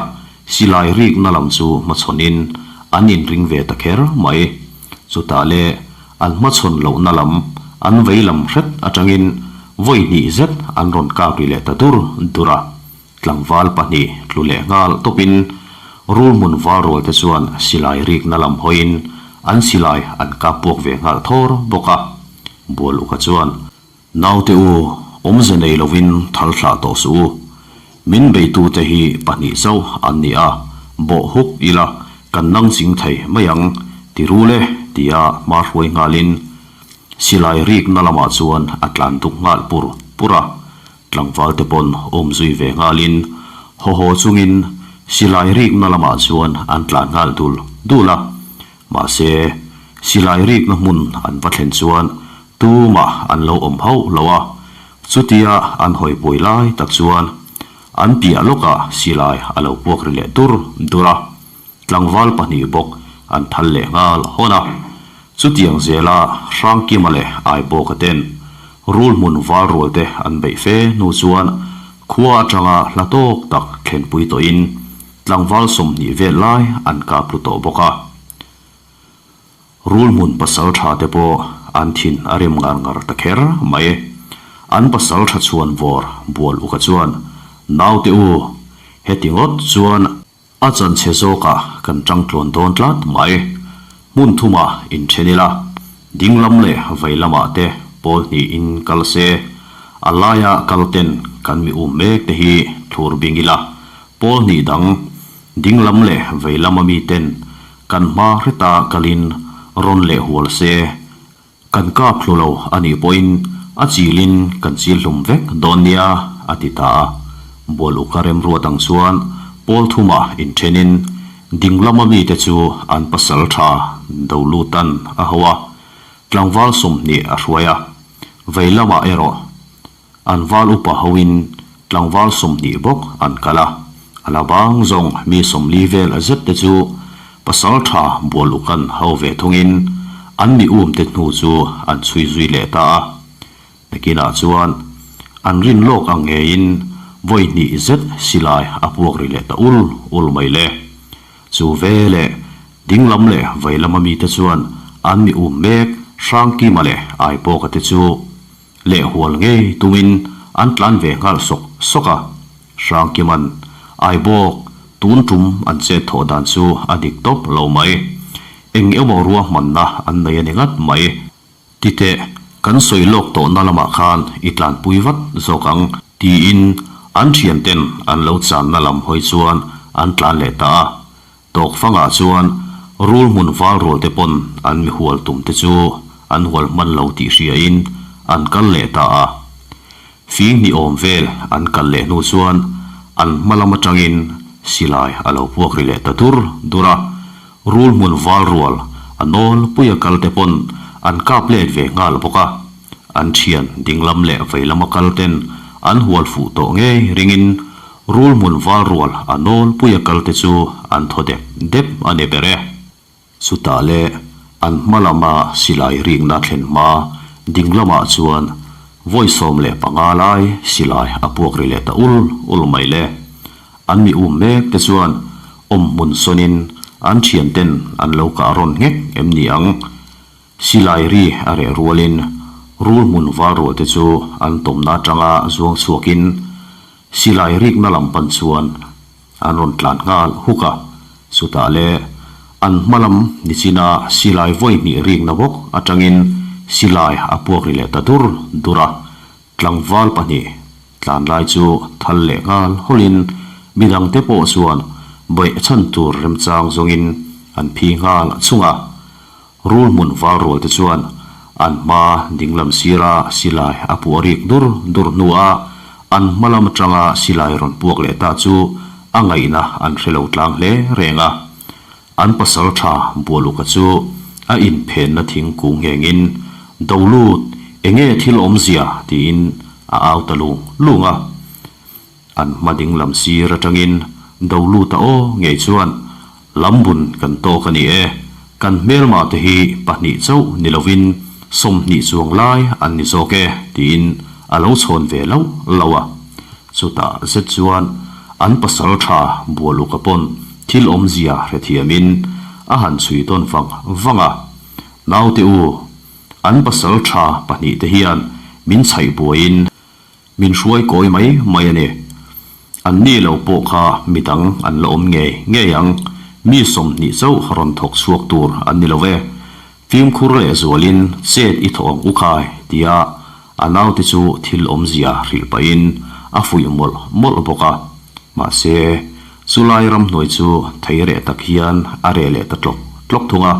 silai rikna lam chu hmachhawnin an inring ve ta kher mai. Chutah le an hmachhawn lohna lam an vei lam hret atangin vawi hnih zet an rawn kap ri leh ta dur dur a. Tlangval pahnih tlu leh nghal tawpin rul hmun val rual te chuan silai rikna lam hawiin an silai an kap puak ve nghal thawr bawk a. Bual uka chuan, Naute u, awmze nei lovin thal thlah tawh suh u. Min beitute hi pahnih chauh an ni a, bawh huk ila kan nang ching thei mai ang, ti rul e, tia hma hruai nghalin silai rikna lamah chuan a tlan duk nghal pur pur a. Tlangval te pawn awm zui ve nghalin haw haw chungin silai rikna lamah chuan an tlan nghal dul dul a. Mahse, silai rikna hmun an va thlen chuan tumah an lo awm hauh lo a, chutia an hawi buai lai tak chuan an piah lawkah silai a lo puak ri leh dur dur a, tlangval pahnih bawk an thal leh nghal hawn a. Chutiang zela Hrangkima leh Aibawka ten rul hmun val rual te an beih fe hnu chuan khua atanga hla tawk tak thlenpui tawhin Tlangval 20 vel lai an kap lu tawh bawk a. Rul hmun pasal tha te pawh an thin a rem ngar ngar ta kher mai. An pasal tha chhuan vawr bual uka chuan, Naute u, heti ngawt chuan a chanchhe zawkah kan tang tluan dawn tlat mai. Hmun thumah inthen ila, ding lam leh vei lamah te pawl hnihin kal se, a laia kal ten kan mi um mek te hi thlur bing ila, Pawl hnih dang, ding lam leh vei lama miten kan hma hreta kalin rawn leh hual se, kan kap hlu lo a nih pawhin a chilin kan chil hlum vek dawn nia, a ti ta a. Bual uka remruat ang chuan pawl thumah inthenin ding lama mite chu an pasal tha Dolutan a ho a, tlangval 20 a hruai a, vei lamah erawh An val upa hoin tlangval 20 bawk an kal a, a la bang zawng mi 40 vel a zet te chu pasal tha bual ukan ho ve thungin an mi um te hnu chu an chhui zui leh ta a. Nakinah chuan an rin lawk ang ngeiin vawi hnih zet silai a puak ri leh ta ul ul mai le. Chu ve leh ding lam leh vei lama mite chuan an mi um mek Hrangkima leh Aipawka te chu leh hual ngei tumin an tlan ve nghal sawk sawk a. Hrangkiman Aibawk tun tum an chet thawh dan chu a dik tawp lo mai. Eng emaw ruahmanna an nei a ni ngat mai. Titeh, kan sawi lawk tawhna lamah khan i tlanpui vat zawk ang tiin an thianten an lo channa lam hawi chuan an tlan leh ta a. Tawk fangah chuan rul hmun val rual te pawn an mi hual tum te chu an hual hman lo tih hriain an kal leh ta a. Fing hnih awm vel an kal leh hnu chuan an hma lam atangin silai a lo puak ri leh ta dur dur a. Rul hmun val rual a nawl puia kal te pawn an kap let ve nghal bawk a. An thian dinglam leh vei lama kal ten an hual fuh tawh ngei ringin. Rul hmun val rual a nawlpui a kal te chu an thaw dep dep a ni ber e. Chutah leh an hma lama silai rikna thlen hma ding lamah chuan vawi 15 lai silai a puak ri leh ta ul ul mai le. An mi um mek te chuan awm hmun sawnin an thian ten an lo kah rawn nghek em ni ang? Silai ri a reh rualin rul hmun val rual te chu an tawmna atanga zuang chhuakin silai rikna lam pan chuan an rawn tlan nghal huk a. Chutah le an hma lam nichina silai vawi hnih rikna bawk atangin silai a puak ri leh ta dur dur a. Tlangval pahnih tlan lai chu thal leh nghal hawlin midangte pawh chuan bawih chhan tur remchang zawngin an phi nghal chung a. Rul hmun val rual te chuan an hma dinglam sira silai a puah rik dur dur hnuah an hma lam atanga silai rawn puak leh ta chu a ngaihna an hre lo tlang hle reng a. An pasal tha Bualuka chu a inphenna thingkung nghengin, Do lut, enge thil awmzia? tiin a au ta lung lung a. An hma ding lam sir atangin do lut a aw ngei chuan Lambun kan tawk a ni e, kan hmelma te hi pahnih chauh ni lovin 20 chuang lai an ni zawk e tiin a lo chhawn ve loh loh a. Chutah zet chuan an pasal tha Bualuka pawn thil awmzia hrethiamin a han chhui tawn vang vang a, Naute u, an pasal tha pahnih te hian min chhaih buaiin, Min hruai kawi mai mai a ni. An ni lo pawh kha midang an la awm ngei ngei ang. Mi 20 chauh rawn thawk chhuak tur an ni lo ve. Fimkhur leh zualin chet i thawh ang u khai tia a naute chu thil awmzia hrilh pahin a fuih mawlh mawlh bawk a. Mahse, chulai ramhnuai chu thei reh tak hian a reh leh ta tlawk tlawk thung a.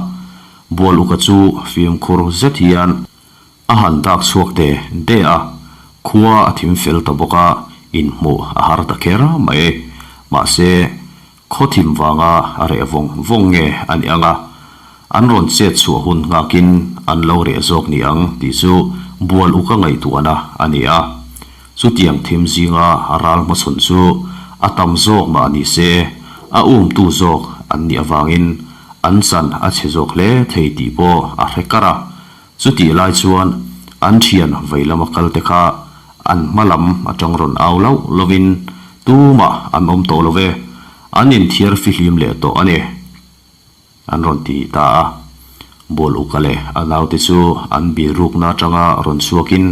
Bual uka chu fimkhur zet hian A han dak chhuak de de a, khua a thim fel ta bawk a, inhmuh a har ta kher mai. Mahse, khaw thim vanga a reh vawng vawng nge a ni ang a, an rawn chet chhuah hun nghakin an lo reh zawk ni ang tih chu bual uk a ngaihtuahna a ni a. Chutiang thim zinga ral hmachhawn chu a tam zawk mah ni se, a umtu zawk an nih avangin an chan a chhe zawk hle thei tih pawh a hre kar a. Chutih lai chuan an thian vei lama kal te kha an hma lam atang rawn au lauh lovin tumah an awm tawh lo ve, an inthiar fihlim leh tawh a ni, an rawn ti ta a. Bual uka leh a naute chu an birukna atanga rawn chhuakin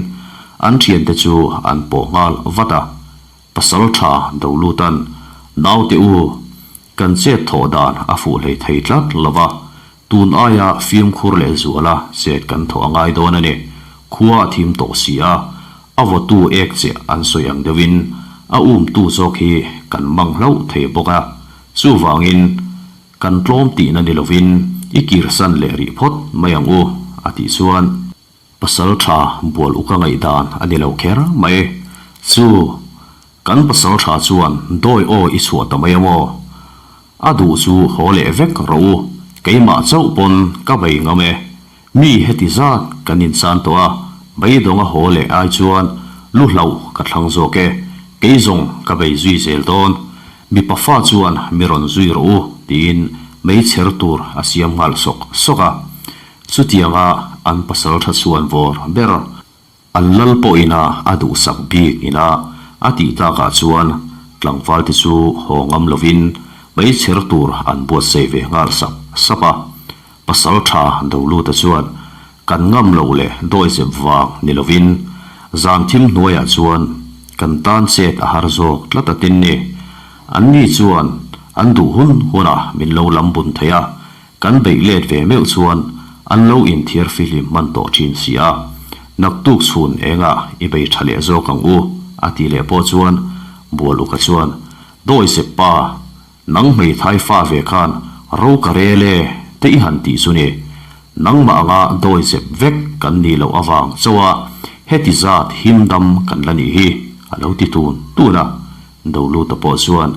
an thiante chu an pawh nghal vat a. Pasal tha Dolutan, Naute u, kan chet thawh dan a fuh hlei thei tlat lo va, Tun aia fimkhur leh zuala chet kan thawh a ngai dawn a ni. Khua a thim tawh si a, a vawtu ek che an sawi ang deuhin a umtu zawk hi kan mang hlauh thei bawk a. Chuvangin kan tlawm tihna ni lovin i kirsan leh rih phawt mai ang u, a tih chuan. Pasal tha bual uk a ngaihdan a ni lo kher mai. Chu, kan pasal tha chuan dawi aw i chhuah ta mai a maw? A duh chu haw leh vek rawh u, keimah chauh pawn ka bei ngam e. Mi heti zat kan insan tawh a, beidawng a haw leh ai chuan lu hlauh ka thlang zawk e, kei zawng ka bei zui zel dawn. Mipa fa chuan mi rawn zui rawh u, tiin meichher tur a siam nghal sawk sawk a. Chutianga an pasal tha chuan vawr ber an lal pawhina a duhsak bik ina a tih takah chuan tlangvalte chu haw ngam lovin meichher tur an buatsaih ve nghal sap sap a. Pasal tha Doluta chuan kan ngam loh leh dawihzep vang ni lovin zan thim hnuaiah chuan kan tan chet a har zawk tlat a tin ni. Anni chuan an duh hun hunah min lo lam bun thei a, Kan beih let ve meuh chuan an lo inthiar fihlim hman tawh thin si a, naktuk chhun engah i bei tha leh zawk ang u, a tih leh pawh chuan Bual uka chuan, Dawi sep pa, nang hmeithai fa ve khan ro ka rel e te i han tih chu ni. Nangmah anga dawi zep vek kan nih loh avang chauh a heti zat him dam kan la nih hi, a lo ti tun tun a. Doluta pawh chuan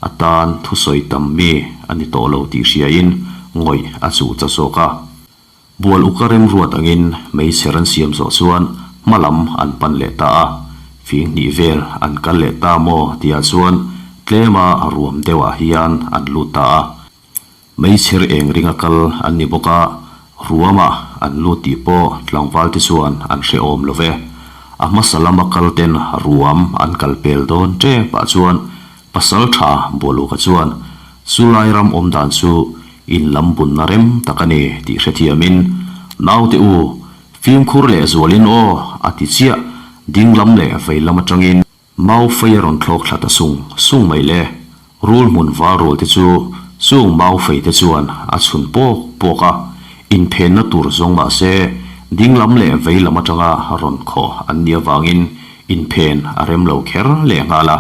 a tan thusawi tam mi a ni tawh lo tih hriain ngawih a chuh ta zawk a. Bual uka remruat angin meichher an siam zawh chuan hma lam an pan leh ta a, fing hnih vel an kal leh ta maw tihah chuan Tlema ruam deuhah hian an lut ta a. Meichher eng ringa kal an ni bawk a, ruamah an lut tih pawh tlangval te chuan an hrehawm lo ve. A hmasa lama kal ten ruam an kal pel dawn tepah chuan pasal tha Bualuka chuan chulai ram awm dan chu in lam bunna rem tak a ni tih hrethiamin, Naute u, fimkhur leh zualin aw a ti chiah, ding lam leh vei lam atangin. Mau fei a rawn thlawk thla ta sung sung mai le. Rul hmun val rual te chu chung mau fei te chuan a chhun pawk pawk a, inphenna tur zawng mah se ding lam leh vei lam atanga rawn khawh an nih avangin inphen a rem lo kher leh nghal a.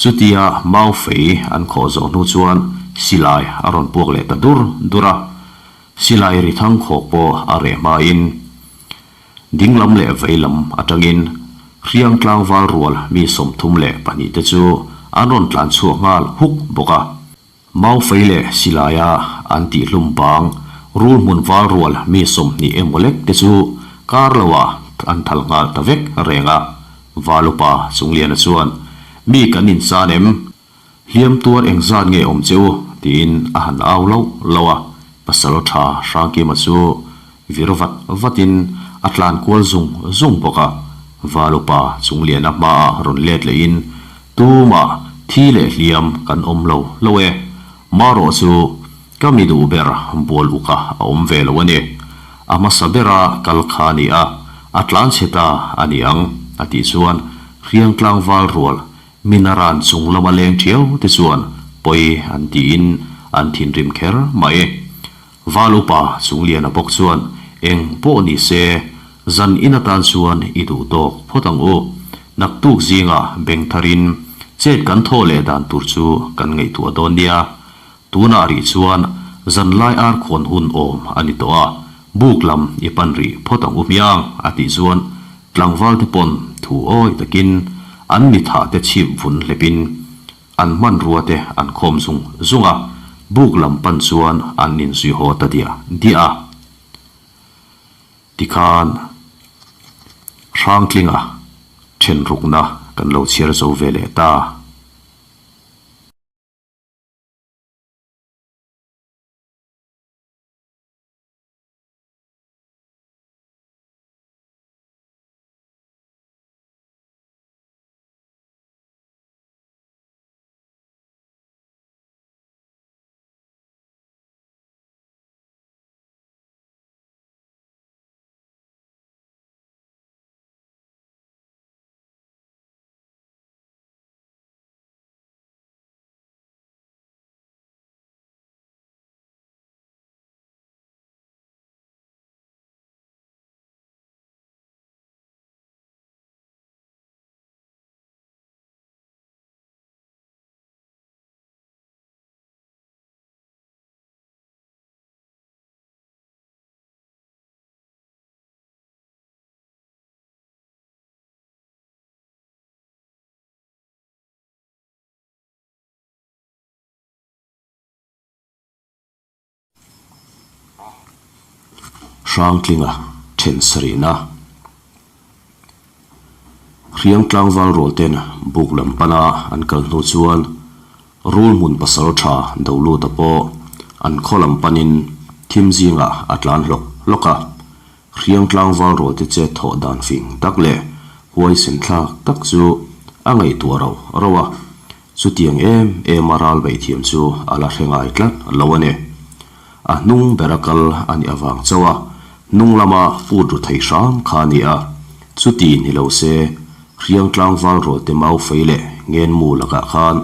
Chutia mau fei an khawh zawh hnu chuan silai a rawn puak leh ta dur dur a, silai ri thang khawk pawh a reh hmain Ding lam leh vei lam atangin Hriang tlangval rual mi 32 te chu an rawn tlan chhuak nghal huk bawk a. Maufei leh Silaia an tihhlum bang rul hmun val rual mi 20 emaw lek te chu kar loah an thal nghal ta vek reng a. Valupa Chungliana chuan, Mi kan insan em? Hliam tuar engzat nge awm che u? tiin a han au lauh lauh a, pasal tha Hrangkima chu vir vat vatin a tlan kual zung zung bawk a, Valupa Chungliana hmaah rawn let lehin, Tumah thi leh hliam kan awm lo lo e, marawh chu ka mi duh ber bual uka a awm ve lo a ni, a hmasa bera kal kha a ni a, a tlan chhe ta a ni ang, a tih chuan Hriang tlangval rual Minaran chung lama leng thiau te chuan pawi an tiin an thinrim kher mai. Val upa Chungliana bawk chuan eng pawh ni se, zan in atan chuan i duh tawk phawt ang u. Naktuk zingah beng tharin chet kan thaw leh dan tur chu kan ngaihtuah dawn nia. Tunah rih chuan zan lai ar khawn hun awm a ni tawh a, buk lam i pan rih phawt ang u hmiang a tih chuan tlangval te pawn thu awi takin an mi thah te chhip vun hlepin an hmanrua te an khawm zung zung a, buk lam pan chuan an inzui haw ta diah diah a. Tikhan Hrangtlinga thenrukna kan lo chhiar zo ve leh ta. Hrangtlinga then sarihna Hriang tlangval rual ten buk lam pana an kal hnu chuan rul hmun pasal tha do luta pawh an khaw lam panin thim zingah a tlan hlawk hlawk a. Hriang tlangval rualte che thawh dan fing tak leh huaisen thlak tak chu a ngaihtuah rauh rauh a, chutiang em em a ral beih thiam chu a la hre ngai tlat lo a ni. A hnung bera kal a nih avang chauh a hnung lama put ru thei hram kha a ni a, chuti ni lo se Hriang tlangval rualte mau fei leh ngenmu lakah khan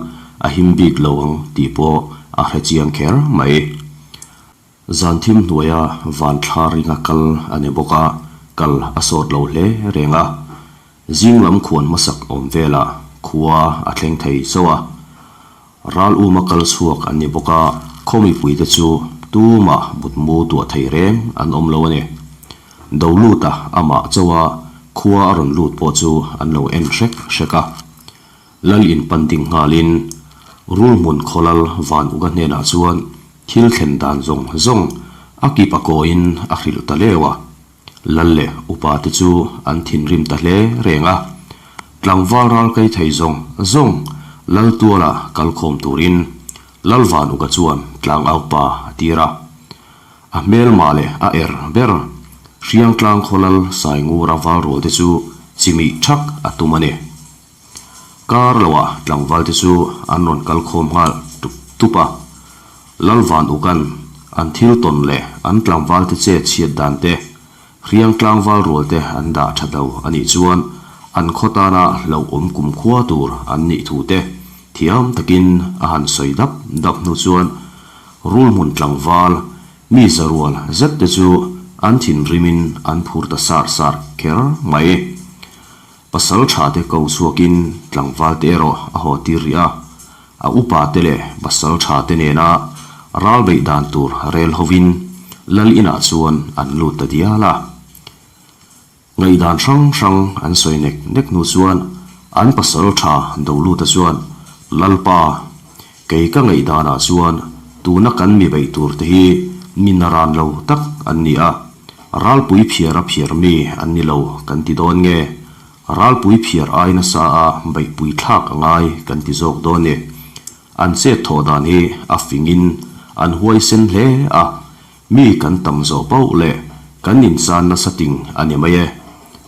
a him bik lo ang tih pawh a hre chiang kher mai. Zan thim hnuaia van thla ringa kal a ni bawk a, kal a sawt lo hle reng a. Zing lam khuan hmasak awm velah khua a thleng thei chauh a. Ral uma kal chhuak an ni bawk a, khaw mipuite chu tumah mutmu tuah thei reng an awm lo a ni. Do luta amah chauh a khua a rawn lut pawh chu an lo en hrek hrek a. Lal in pan ding nghalin rul hmun khawlal van uka hnenah chuan thil thlen dan zawng zawng a kip a kawiin a hrilh ta leu a. Lal leh upa te chu an thinrim ta hle reng a. Tlangval ral kai thei zawng zawng Laltuala kal khawm turin Lalvanuka chuan tlangaupa a tir a. A hmelma leh a er ber Hriangtlang khaw lal Saingura valrual te chu chimih thak a tum a ni. Kar loah tlangval te chu an rawn kal khawm nghal tup tup a. Lalvanuka'n an thil tawn leh an tlangval te chet chhiat dan te Hriang tlangval rual te an dah tha lo a nih chuan an khaw tana hlauhawm kumkhua tur an nih thu te thiam takin a han sawi dap dap hnu chuan rulhmun tlangval mi za rual zet te chu an thinrimin an phur ta sar sar kher mai. Pasal tha te ko chhuakin tlangval te erawh a haw tir rih a, a upa te leh pasal tha te nena ral beih dan tur rel hovin lal inah chuan an lut ta dial a. Ngaihdan hrang hrang an sawi nek nek hnu chuan an pasal tha do luta chuan, Lalpa, kei ka ngaihdanah chuan tuna kan mi beih tur te hi mi naran lo tak an ni a, Ralpui phiar a phiar mi an ni lo kan ti dawn nge? Ralpui phiar ai nasa a beihpui thlak a ngai kan ti zawk dawn e. An chet thawh dan hi a fingin an huaisen hle a, mi kan tam zawh pauh leh kan insan nasa ting a ni mai e.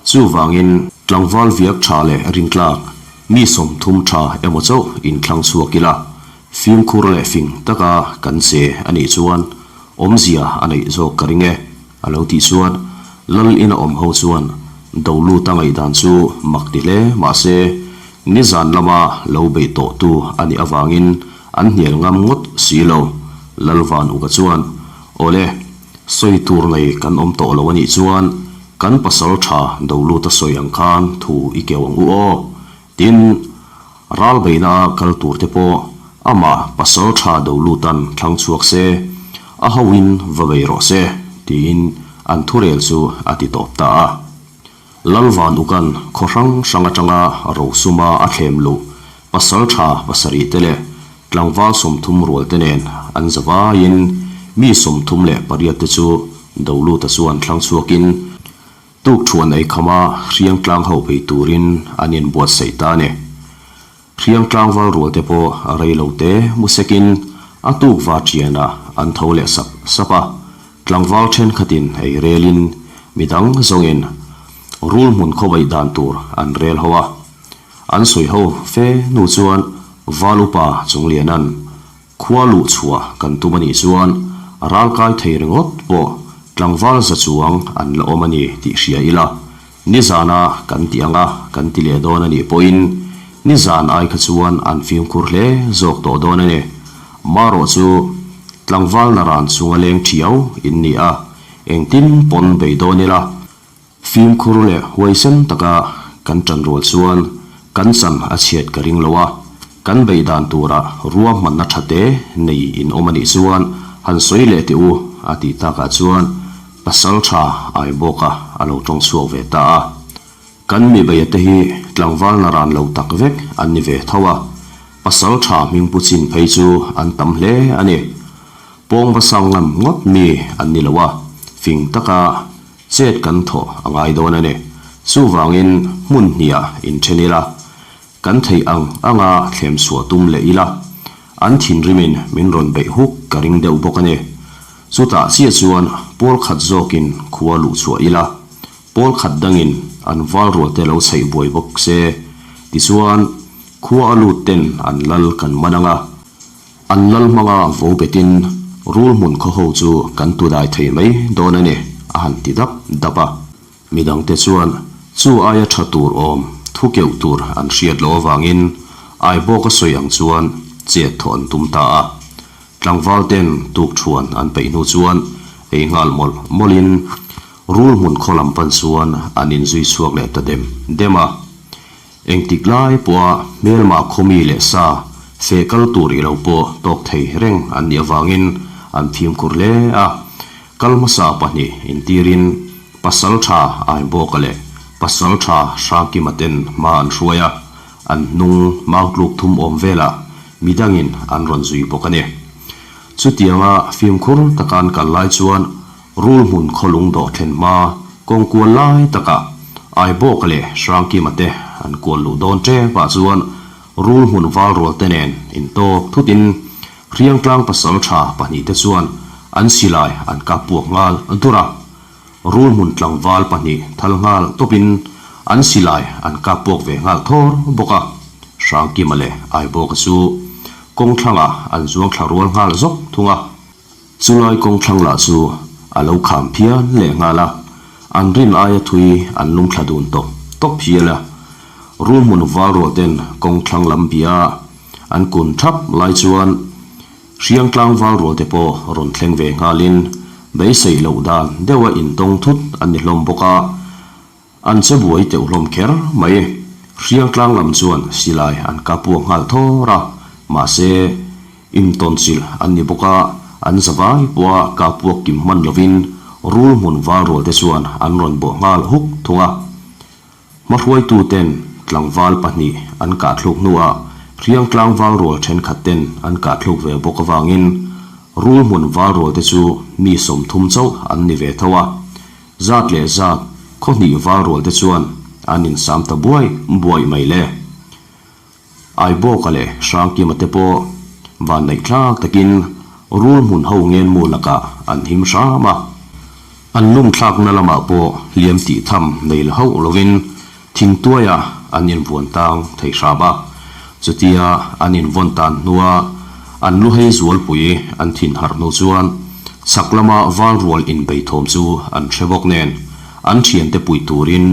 Chuvangin tlangval viak tha leh rintlak mi 30 tha emaw chauh inthlang chhuak ila, fimkhur leh fing taka kan che a nih chuan Awmzia a neih zawk ka ring e, a lo tih chuan Lal ina awm ho chuan Doluta ngaihdan chu mak ti hle mahse nizan lama lo beih tawh tu a nih avangin an hnial ngam ngawt si lo. Lalvan Uka chuan, Awle, sawi tur nei kan awm tawh lo a nih chuan kan pasal tha Doluta sawi ang khan thu i keu ang u aw, tin, Ral beihna a kal tur te pawh amah pasal tha do lutan thlang chhuak se, a hoin va bei rawh se, tiin an thurel chu a ti tawp ta a. Lalvan Ukan khaw hrang hrang atanga rosuma a thlem luh pasal tha pasarih te leh tlangval 30 rual te nen an zavaiin mi 38 te chu Doluta chuan thlang chhuakin Tukṭhuan ei khama Hriangtlang ho bei turin an inbuatsaih ta a ni. Hriangtlang val rual te pawh a rei lo te mu sekin a tuk va ṭianah an tho leh sap sap a, tlangval ṭhenkhatin ei relin midang zawngin rul hmun khawbaih dan tur an rel ho a. An sawi ho fe hnu chuan val upa Chungliana'n Khua luh chhuah kan tum a nih chuan ralkai thei ringawt pawh tlangval za chuang an la awm a ni tih hria ila, nizana kan ti ang a kan ti leh dawn a nih pawhin nizan ai kha chuan an fimkhur hle zawk tawh dawn a ni. Marawh chu tlangval naran chunga leng thiau in ni a, engtin pawn bei dawn ila, Fimkhur leh huaisen taka kan ṭan rual chuan kan chan a chhiat ka ring lo a, kan beih dan turah ruahmanna ṭha te nei in awm a nih chuan han sawi leh teh u a tih takah chuan pasal ṭha Aibawka a lo ṭawng chhuak ve ta a. Kan mi beia te hi tlangval naran lo tak vek an ni ve tho a, pasal ṭha hmingpu chin phei chu an tam hle a ni. Pawng va sang ngam ngawt mi an ni lo a, fing taka Chet kan thawh a ngai dawn a ni. Chuvangin hmun hniah inthen ila, kan theih ang anga thlem chhuah tum leh ila, an thinrimin min rawn beih huk ka ring deuh bawk a ni. Chutah chiah chuan pawl khat zawkin khua luh chhuah ila, pawl khat dangin an val rual te lo chheih buai bawk se, tichuan khua a lut ten an lal kan man ang a. An lal hmanga vo betin rul hmun khaw ho chu kan tu dai thei mai dawn a ni, a han ti dap dap a. Midangte chuan chu aia tha tur awm thu keuh tur an hriat loh avangin Aibawk a sawi ang chuan chet thawh an tum ta a. Tlangval ten tukṭhuan an peih hnu chuan ei nghal mawlh mawlhin rul hmun khaw lam pan chuan an inzui chhuak leh ta dem dem a. Engtik lai pawha hmelma khawmi leh sa feh kal tur i lo pawh tawk thei reng an nih avangin an fimkhur hle a. Kal hmasa pahnih intirin Pasal Tha Aibawka leh Pasal Tha Hrangkima ten hma an hruai a, an hnung mautluk thum awm velah midangin an rawn zui bawk a ni. Chutianga fimkhur taka an kal lai chuan Rul hmun khawlung dawh thlen hma kawng kual lai takah Aibawka leh Hrangkima te an kual luh dawn tep ah chuan Rulhmun valrual te nen intawk thutin Hriangtlang pasaltha pahnihte chuan an silai an kap puak nghal dur a. Rulhmun tlangval pahnih thal nghal tawpin an silai an kap puak ve nghal thawr bawk a. Hrangkima leh Aibawka chu kawngthlangah an zuang thla rual nghal zawk thung a. Chulai kawngthlang lah chu a lo kham phian leh nghal a, an rin aia thui an lungthla dun tawp tawp hial a. Rulhmun valrual ten kawngthlang lam bia an kun thap lai chuan Hriangtlang valrual te pawh rawn thleng ve nghalin beisei loh dan deuha intawng thut an ni hlawm bawk a. An che buai teuh hlawm kher mai. Hriangtlang lam chuan silai an kap puak nghal thawr a, mahse, intawnchilh an ni bawk a, an zavai pawha kap puak kim hman lovin rul hmun val rual te chuan an rawn bawh nghal huk thung a. Hmahruaituten tlangval pahnih an kahthluk hnuah Hriangtlang val rual thenkhat ten an kahthluk ve bawk avangin rul hmun val rual te chu mi 30 chauh an ni ve tho a. Zat leh zat, khaw hnih val rual te chuan an insam ta buai buai mai le. Aibawka leh Hrangkima te pawh vanneih thlak takin rul hmun ho ngenmu lakah an him hram a. An lum thlakna lamah pawh hliam tih tham nei la hauh lovin thingtuaia an invuan tang thei hram a. Chutia an invawn tan hnua an lu hei zualpui an thin harh hnu chuan chhak lama val rual inbei thawm chu an hre bawk nen an thiante puih turin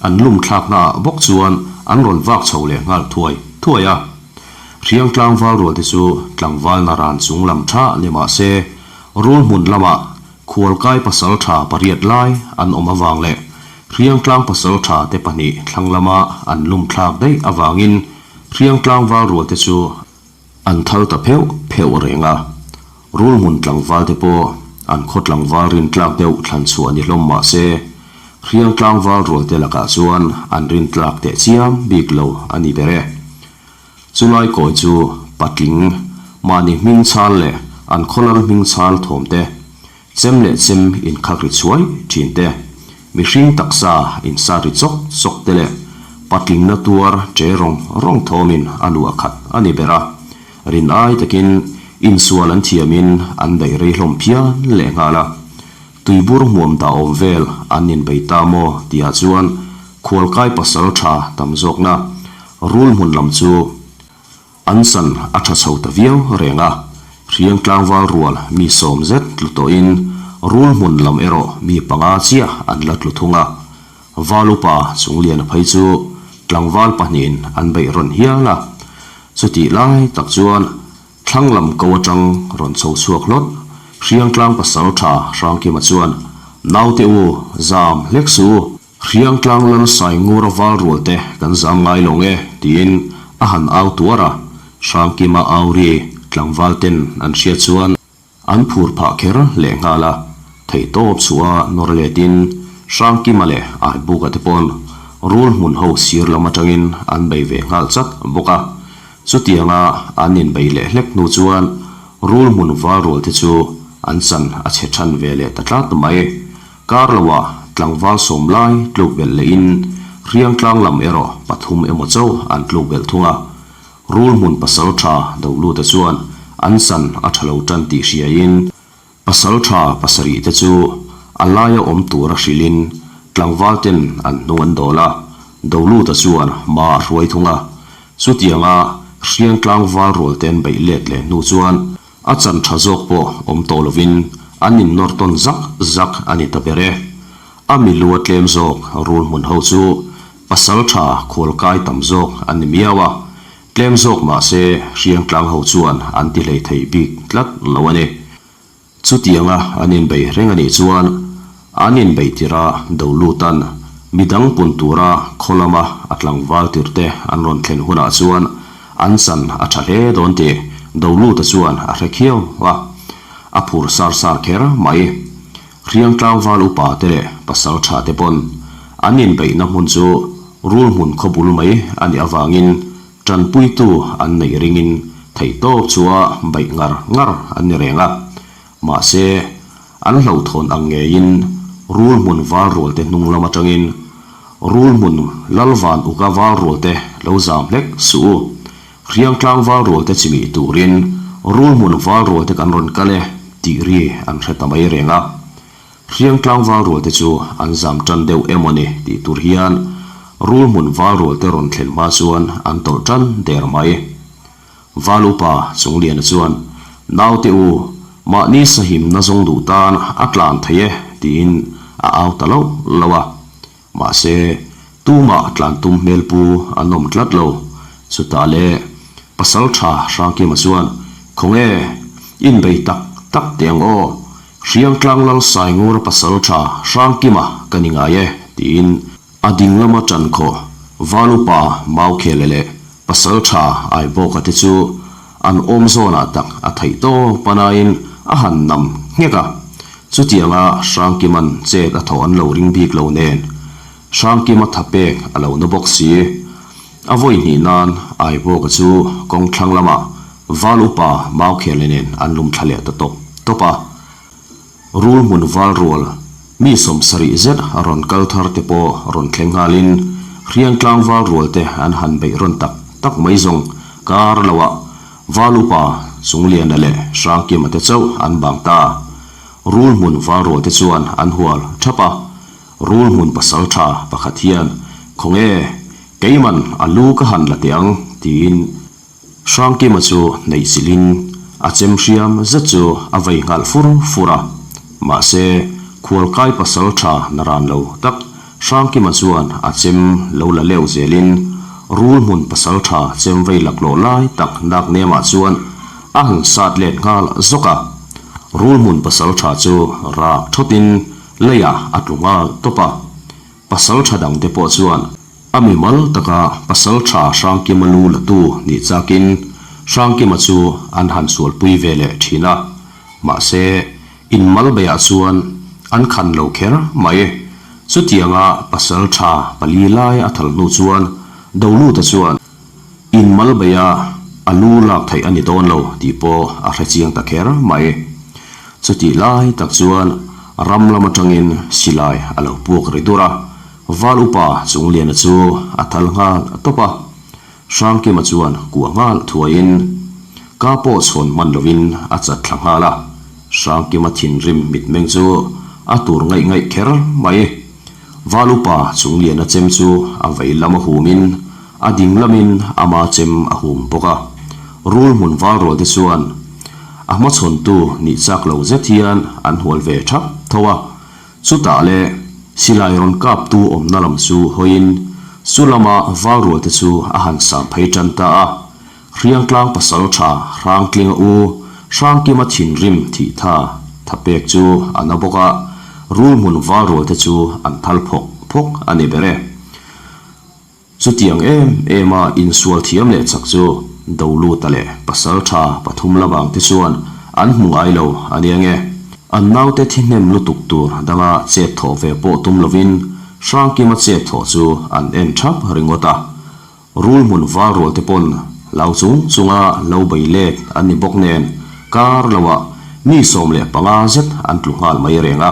an lum thlakna ah bawk chuan an rawn vak chho leh nghal thuai thuai a. Hriangtlang val rual te chu tlangval naran chung lam tha ni mah se rul hmun lamah Khualkai pasaltha pariat lai an awm avang leh Hriangtlang pasaltha te pahnih thlang lama an lum thlak daih avangin Hriangtlang valrual te chu an thal ta pheuh pheuh reng a. Rulhmun tlangval te pawh an khaw tlangval rintlak deuh thlan chhuah ni hlawm mah se Hriangtlang valrual te lakah chuan an rintlak teh chiam bik lo a ni ber e. Chulai kawi chu patling, mahni hming chhal leh an khawlal hming chhal thawm te, chem leh chem inkhak ri chhuai thin te, mihring taksa insa ri chawk chawk te leh patlingna tuar che rawng rawng thawmin a luah khat a ni ber a. Rin ai takin insual an thiamin an daih rei hlawm phian lehnghal a. Tuibur hmuam dah awm vel an inbei ta maw tihah chuan khualkai pasal tha tam zawkna rul hmun lam chu an san a tha chho ta viau reng a. Hriang tlangval rual mi sawm zet tlu tawhin rul hmun lam erawh mi panga chiah an la tlu thung a. Val upa Chungliana phei chu tlangval pahnihin an beih rawn hial a. Chutih lai tak chuan Thlang lam ko atang rawn chho chhuak hlawt, Hriangtlang pasal tha Hrangkima chuan, Naute u, zam hlek suh u, Hriangtlang lal Saingura val rual te kan zam ngai lo nge, tiin a han au tuar a, Hrangkima au ri tlangval ten an hriat chuan an phur phah kher lehnghal a, theihtawp chhuah nawr letin Hrangkima leh Aibuka te pawn rul hmun ho sir lam atangin an bei ve nghal chat bawk a. Chutianga an inbeih leh hlek hnu chuan rul hmun val rual te chu an chan a chhe than ve leh ta tlat mai. Kar loah tlangval sawm lai tluk belh lehin Hriangtlang lam erawh pathum emaw chauh an tluk belh thung a. Rul hmun pasal tha Doluta chuan an chan a tha lo tan tih hriain Pasal tha pasarih te chu a laia awm tura hrilhin tlangval ten an hnung an dawl a, Doluta chuan hma a hruai thung a. Chutianga Hriang tlangval rual te an beih let leh hnu chuan a chan tha zawk pawh awm tawh lovin an innawr tawn zak zak a ni ta ber e. A milu a tlem zawk rul hmun ho chu pasal tha khualkai tam zawk an ni miau a, Tlem zawk mah se Hriangtlang ho chuan an ti hlei thei bik tlat lo a ni. Chutianga an inbei reng a nih chuan an inbeih tirh a do lutan midang pun tura khaw lama a tlangval tirhte an rawn thlen hunah chuan an chan a tha hle dawn tih Doluta chuan a hre khiau a, a phur sar sar kher mai. Hriangtlang val upa te leh pasal tha te pawn an inbeihna hmun chu rul hmun khaw bul mai a nih avangin tanpuitu an neih ringin theihtawp chua beih ngar ngar an ni reng a. Mahse, an hlauhthawn ang ngeiin rul hmun val rual te hnung lam atangin rul hmun Lalvan uka val rual te lo zam hlek suh u. Hriangtlang val rualte chimih turin Rulhmun val rualte kan rawn kal e tih ri an hre ta mai reng a. Hriangtlang val rualte chu an zam tan deuh emaw ni tih tur hian Rulhmun val rualte rawn thlen hma chuan an tawlh tan der mai. Val upa Chungliana chuan, Naute u, mahni sahimna zawng duh tan a tlan thei e tiin a au ta loh loh a. Mahse, tumah tlan tum hmel pu an awm tlat lo. Chutah le, Pasaltha Hrangkima chuan, Khawnge, inbei tak tak teh ang aw, Hriangtlang Lal Saingura Pasaltha Hrangkima ka ni ngai e, tiin a ding lama ṭan khawh Valupa Maukhele leh Pasaltha Aibawka te chu an awm zawnah tak a theih tawp a nain a han nam nghek a. Chutianga Hrangkima'n chet a thawh an lo ring bik lo nen, Hrangkima tha pek a lo na bawk si. A vawi hnih nan Aibawka chu kawng thlang lamah Val upa Maukhele nen an lum thla leh ta tawp tawp a. Rul hmun val rual mi 70 zet a rawn kal thar te pawh rawn thleng nghalin Hriangtlang val rual te an han beih rawn tak tak mai zawng kar loah Val upa Chungliana leh Hrangkima te chauh an bang ta. Rul hmun val rual te chuan an hual thap a, Rul hmun pasaltha pakhat hian Khawnge keiman a lu ka han la teh ang tiin Hrangkima chu hneih chilhin a chem hriam zet chu a vei nghal fur fur a, mahse khualkai pasal tha na ran lo tak Hrangkima chuan a chem lo la leuh zelin rul hmun pasal tha chem vei laklawh lai tak nak nemah chuan a han sat let nghal zawk a, rul hmun pasal tha chu rak thawtin leiah a tlu nghal tawp a. Pasal tha dangte pawh chuan a mimal taka pasal tha Hrangkima lu latu nih chakin Hrangkima chu an han sualpui ve leh thin a, mahse inmal beiah chuan an khan lo kher mai. Chutianga pasal tha pali lai a thal hnu chuan Doluta chuan inmal beia a lu lak theih a ni dawn lo tih pawh a hre chiang ta kher mai. Chutih lai tak chuan ram lam atangin silai a lo puak ri dur a, Val upa Chungliana chu a thal nghal tawp a. Hrangkima chuan kuah nghal thuaiin ka pawh chhawn hman lovin a chat thla nghal a. Hrangkima thinrim mitmeng chu a tur ngaih ngaih kher mai. Val upa Chungliana chem chu a vei lam a humin a ding lamin ama chem a hum bawk a. Rul hmun val rual te chuan a hmachhawntu nih chak lo zet hian an hual ve thap tho a. Chutah le silai rawn kaptu awmna lam chu hawiin chu lama val rual te chu a han sam phei tan ta a. Hriangtlang pasal tha Hrangtlinga u Hrangkima thinrim thih tha tha pek chu a na bawk a, rul hmun val rual te chu an thal phawk phawk a ni ber e. Chutiang em em a insual thiam leh chak chu Doluta leh pasal tha pathum la vang te chuan an hmu ngai lo a nia nge. An naute thi hnem lutuk tur danga chet thawh ve pawh tum lovin Hrangkima chet thawh chu an en thap ringawt a. Rul hmun val rual te pawn hlau chung chunga lo bei let an ni bawk nen kar loah mi 15 zet an tlu nghal mai reng a.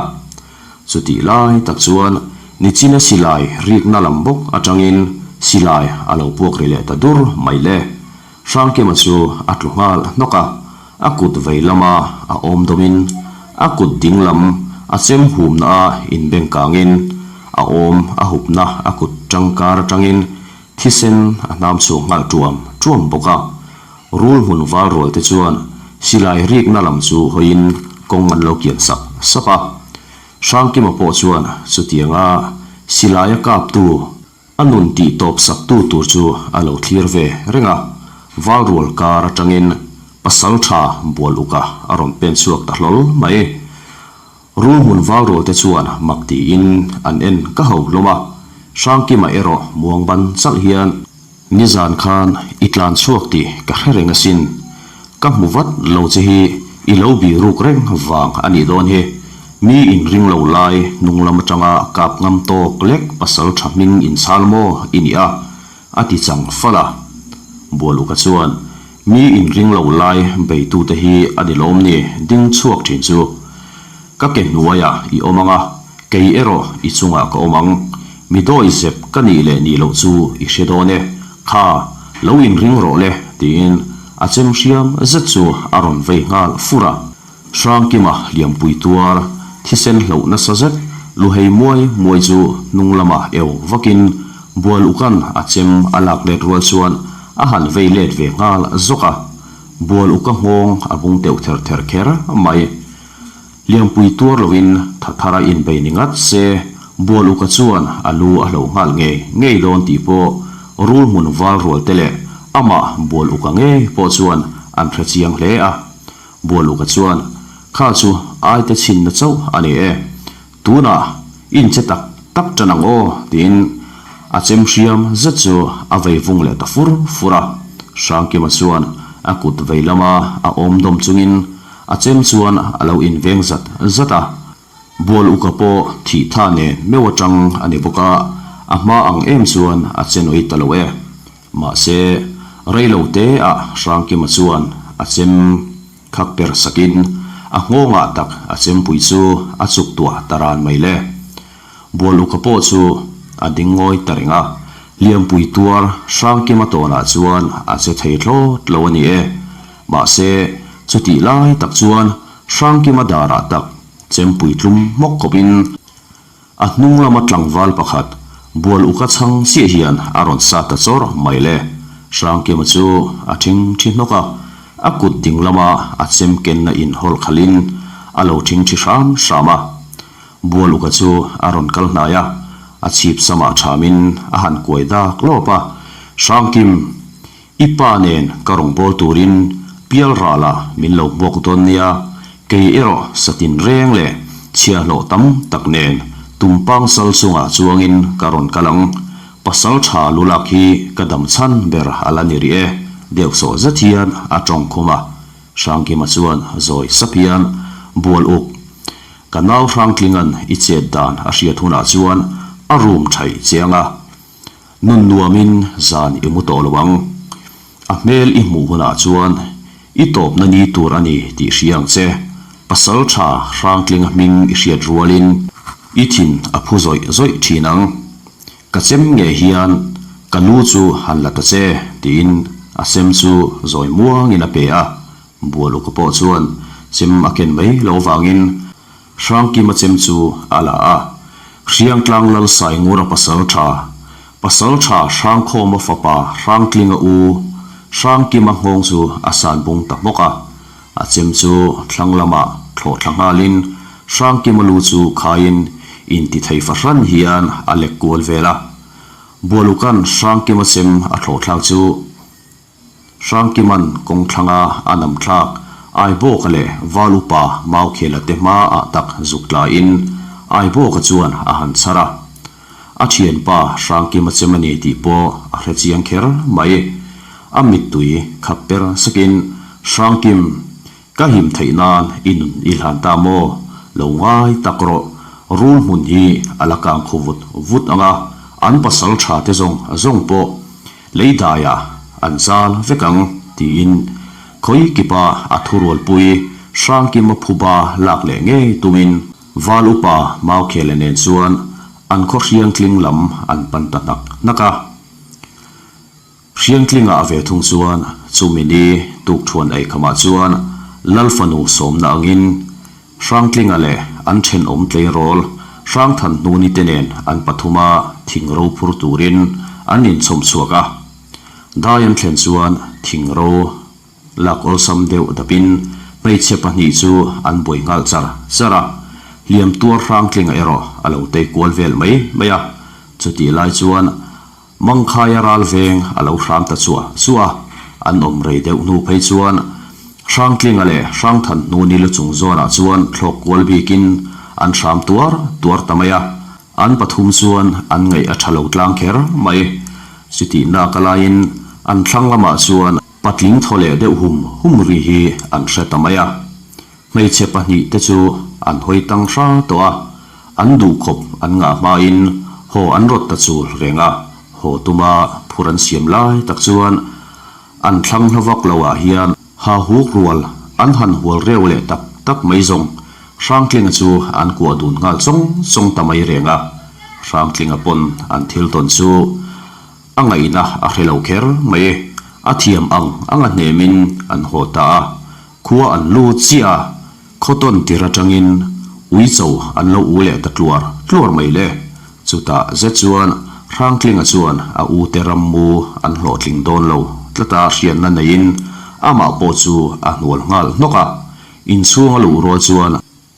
Chutih lai tak chuan Nichina silai rikna lam bawk atangin silai a lo puak ri leh ta dur mai le. Hrangkima chu a tlu nghal hnawk a, a kut vei lama a awm dawmin a kut ding lam a chem humna a inbeng kangin a awm a hupna a kut tangkar atangin thisen a hnam chhuak nghal tuam tuam bawk a. Rul hmun val rual te chuan silai rikna lam chu hawiin kawng an lo kian sap sap a. Hrangkima pawh chuan chutianga silaia kaptu a nun tih tawp saktu tur chu a lo thlir ve reng a, val rual kar atangin pasal tha bual uka a rawn pen chhuak ta hlawl mai. Rul hmun val rual te chuan mak tiin an en ka ho hlawm a, Hrangkima erawh muang ban chalh hian, Nizan khan i tlan chhuak tih ka hre reng asin, ka hmu vat lo che hi i lo bih ruk reng vang a nih dawn hi, mi inring lo lai hnung lam atanga kap ngam tawk lek pasal tha hming inchhal maw i nih a? a ti chang fal a. Bualuka chuan, Mi inring lo lai beitute hi a ni lawm ni ding chhuak thin chu. Ka ke hnuaiah i awm ang a, kei erawh i chungah ka awm ang. Mi dawi zep ka nih leh nih loh chu i hre dawn e. Kha, lo inring rawh le. tiin a chem hriam zet chu a rawn vei nghal fur a. Hrangkima hliampui tuar thisen hloh nasa zet luhei muai muai chu hnung lamah eu vakin bual ukan a chem a lak let rual chuan a han vei let ve nghal zawk a. Bual uka nghawng a bung teuh ther ther kher mai. Liampui tuar loin tha thar a inbei ni ngat se, Bual uka chuan a lu a hloh nghal ngei ngei dawn tih pawh rul hmun val rual te leh amah Bual uka ngei pawh chuan an hre chiang hle a. Bual uka chuan, Kha chu aite chhinna chauh a ni e. Tunah inche tak tak tan ang aw tiin a chem hriam zet chu a vei vung leh ta fur fur a. Hrangkima chuan a kut vei lama a awm dawm chungin a chem chuan a lo inveng zat zat a. Bual uka pawh thih tha nen meuh atang a ni bawk a, a hma ang em chuan a che nawi ta lo e. Mahse, rei lo te ah Hrangkima chuan a chem khak per sakin a nghawngah tak a chempui chu a chuk tuah ta ran mai le. Bual uka pawh chu a ding ngawi ta reng a, hliampui tuar Hrangkima tawnah chuan a che thei thlawt lo a ni e. Mahse, chutih lai tak chuan Hrangkima darah tak chempui tlum hmawk khawpin A hnung lama tlangval pakhat bual uka chhang chiah hian a rawn sa ta chawr mai le. Hrangkima chu a thing thi hnawk a, a kut ding lama a chem kenna in hawlh khalhin a lo thing thi hram hram a. Bual uka chu a rawn kal hnai a, a chhip samah thamin a han kuai dak lawp a, Hrangkim, I pa nen ka rawn bawl turin pial ralah min lo hmuak dawn nia, kei erawh satin reng leh chhiahhlawh tam tak nen tumpang sal chungah chuangin ka rawn kal ang. Pasal tha lu lak hi ka dam chhan ber a la ni rih e, deuhsawh zet hian a tawng khum a. Hrangkima chuan zawi sap hian bual uk, Ka nau Hrangtlinga'n i chet dan a hriat hunah chuan a room thaih che ang a, Nun nuamin zan i mu tawh lo ang. A hmel i hmuh hunah chuan i tawpna ni tur a ni tih hria ang che. Pasal tha Hrangtlinga hming i hriat rualin i thin a phu zawih zawih thin ang. Ka chem nge hian ka lu chu han la ta che tiin a chem chu zawi muangin a pe a. Bual uka pawh chuan chem a ken mai loh vangin Hrangkima chem chu a la a, Hriangtlang Lal Saingura pasal tha, pasal tha Hrangkhawma fapa Hrangtlinga u Hrangkima nghawng chu a san bung ta hmawk a, a chem chu thlang lamah thlawh thla nghalin Hrangkima lu chu khaiin intithei fahran hian a lek kual vel a. Bualukan Hrangkima chem a thlawh thlak chu Hrangkiman kawng thlanga a nam thlak Aibawka leh Val upa Maukhela te hma ah tak zuk tlaiin Aibawka chuan a han chhar a. A thianpa Hrangkima chem a ni tih pawh a hre chiang kher mai. A mittui khap per sakin Hrangkim, ka him theih nan i nun i hlan ta maw? Lo ngai tak rawh, rul hmun hi a la kang khu vut vut ang a, an pasal tha te zawng zawng pawh Lei daiah an zal vek ang, tiin khawi kipa a thurualpui Hrangkima phuba lak leh ngei tumin Val upa Maukhele nen chuan an khaw Hriangtling lam an pan ta hnak hnak a. Hriangtlingah ve thung chuan chumi ni tukthuan eikhamah chuan Lal fanu sawmna angin Hrangtlinga leh an thenawm tleirawl Hrangthan hnuni te nen an pathuma thing ro phur turin an inchhawm chhuak a. Dai an thlen chuan thing ro lak awlsam deuh dapin hmeichhe pahnih chu an buai nghal char char a, hliam tuar Hrangtlinga erawh a lo tei kual vel mai mai a. Chutih lai chuan Mangkhaia ral veng a lo hram ta chuah chuah a, an awm rei deuh hnu phei chuan Hrangtlinga leh Hrangthan hnuni lu chung zawnah chuan thlawk kual bikin an hram tuar tuar ta mai a, an pathum chuan an ngaih a tha lo tlang kher mai. Chutih nak a laiin an thlang lamah chuan patling thaw leh deuh hum hum ri hi an hre ta mai a. Hmeichhe pahnih te chu an hawi tang hra tawh a, an duhkhawp an ngah hmain haw an rawt ta chul reng a, haw tuma phur an siam lai tak chuan an thlang hla vak lo ah hian ha huk rual an han hual reu leh tak tak mai zawng Hrangtlinga chu an kuah dun nghal chawng chawng ta mai reng a, Hrangtlinga pawn an thil tawn chu a ngaihna a hre lo kher mai. A thiam ang ang a hnemin an haw ta a, khua an lut chiah a, khaw tawn tir atangin uicho an lo u leh ta tluar tluar mai le. Chutah zet chuan Hrangtlinga chuan a ute rammu an hlawhtling dawn lo tlata hriatna neiin amah pawh chu a hnual nghal hnawk a, inchhung a luh rual chuan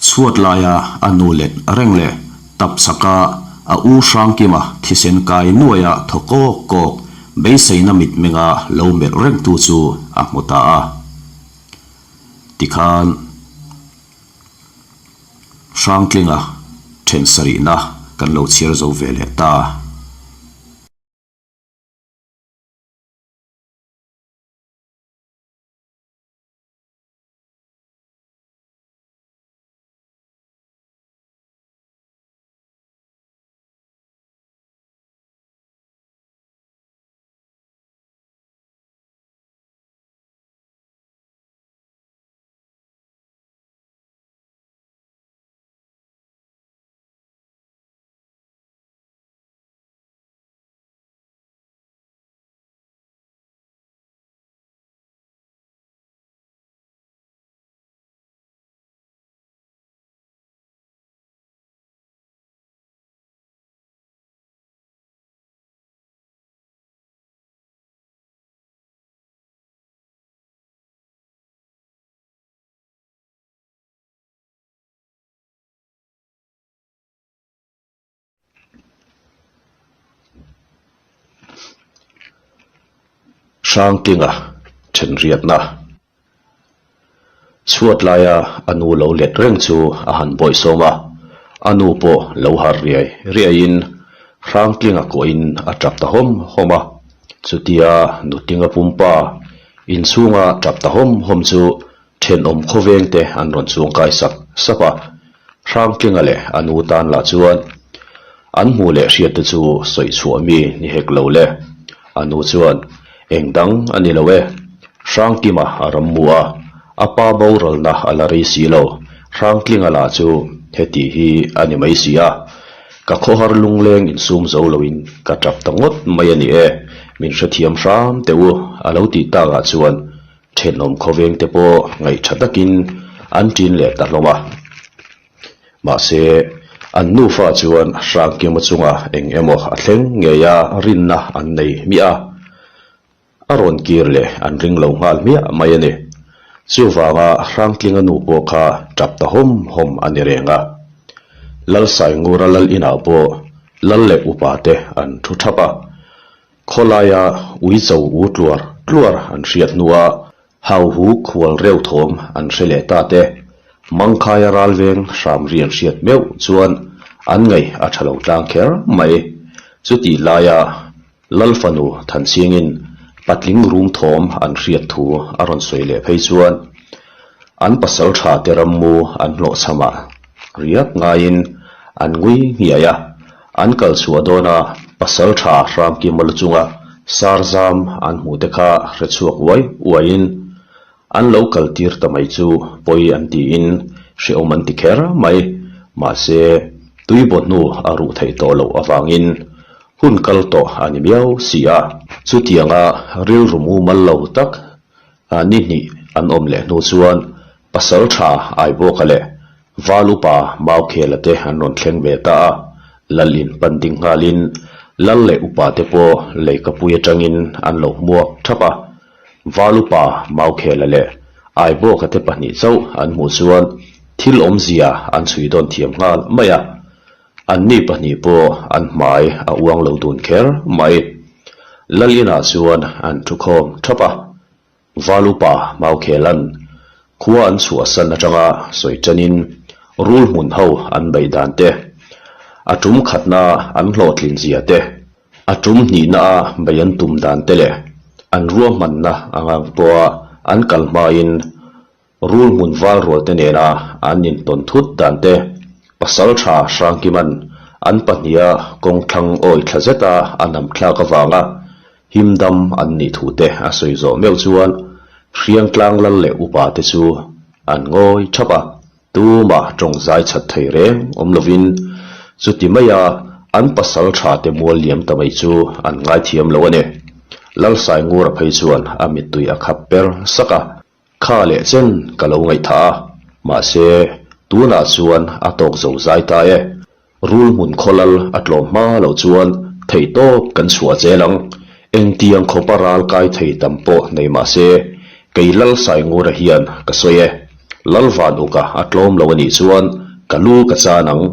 Chhuat laia a nu let reng leh tap chaka a u Hrangkima thisen kai nuaia thaw kawk kawk beiseina mitmenga lo melh rengtu chu a hmu ta a. Tikhan Hrangtlinga then sarihna kan lo chhiar zo ve leh ta. Hrangtlinga thenriatna Chhuat laia a nu lo let reng chu a han bawihsawm a, a nu pawh lo harh riai riaiin Hrangtlinga kuahin a tap ta hawm hawm a. Chutia nutlinga pumpa inchhunga tap ta hawm hawm chu thenawm khawveng te an rawn chuangkai sap sap a, Hrangtlinga leh a nu tan lah chuan an hmuh leh hriat te chu sawi chhuah mi ni hek lo le. A nu chuan, Eng dang a ni lo e. Hrangkima a ram mu a, a pa boralna a la rei si lo. Hrangtlinga lah chu heti hi a ni mai si a. Ka khawhar lungleng insum zo loin ka tap ta ngawt mai a ni e. Min hrethiam hram teh u, a lo tih takah chuan Thenawm khawveng te pawh ngaih tha takin an ṭin leh ta hlawm a. Mahse, an nufa chuan Hrangkima chunga eng emaw a thleng ngei a rinna an nei hmiah a, a rawn kir leh an ring lo nghal hmiah mai a ni. Chuvanga Hrangtlinga nu pawh kha ṭap ta hawm hawm a ni reng a. Lalsaingura lal inah pawh lal leh upa te an thu ṭhap a. Khawlaia uicho u tluar tluar an hriat hnua hauhu khual reuh thawm an hre leh ta te, Mangkhaia ralveng hram ri an hriat meuh chuan an ngaih a tha lo tlang kher mai. Chutih laia Lal fanu Thanchhingin patling rum thawm an hriat thu a rawn sawi leh phei chuan an pasal tha te rammu an hlawhchhamah riak ngaiin an ngui nghiai a. An kal chhuah dawn a, pasal tha Hramkima lu chunga sar zam an hmuh te kha hre chhuak uai uaiin an lo kal tir ta mai chu pawi an tiin hrehawm an ti kher mai. Mahse, tuibaw hnu a ruh theih tawh loh avangin hun kal tawh a ni miau si a. Chutianga rilru mumal lo tak ni hnih an awm leh hnu chuan pasal tha Aibawka leh Val upa Maukhela te an rawn thleng ve ta a, Lal in pan ding nghalin Lal leh upa te pawh leikapui atangin an lo hmuak thap a. Val upa Maukhela leh Aibawka te pahnih chauh an hmuh chuan thil awmzia an chhui dawn thiam nghal mai a. Anni pahnih pawh an hmai a uang lo dun kher mai. Lal inah chuan an thukhawm thap a. Val upa Maukhelan khua an chhuahsan atanga sawi tanin rul hmun ho an beih dan te, a tum khatna an hlawhtlin zia te, a tum hnihna a bei an tum dan te leh an ruahmanna anga pawha an kal hmain Rul hmun val rual te nena an intawn thut dan te, pasal tha Hrangkiman an pahniha kawng thlang awi thla zeta a nam thlak avanga him dam an nih thu te a sawi zawh meuh chuan Hriangtlang lal leh upa te chu an ngawi thap a, tumah tawng zai chat thei reng awm lovin chuti maia an pasal tha te mual liam ta mai chu an ngaithiam lo a ni. Lalsaingura phei chuan a mittui a khap per sak a. Kha leh chen ka lo ngaihthah a, mahse tunah chuan a tawk zo zai ta e. Rul hmun khawlal a tlawm hma loh chuan theihtawp kan chhuah zel ang. Engtiang khawpa ral kai thei tam pawh nei mah se, kei Lalsaingura hian ka sawi e. Lalvan uka a tlawm lo a nih chuan ka lu ka chan ang.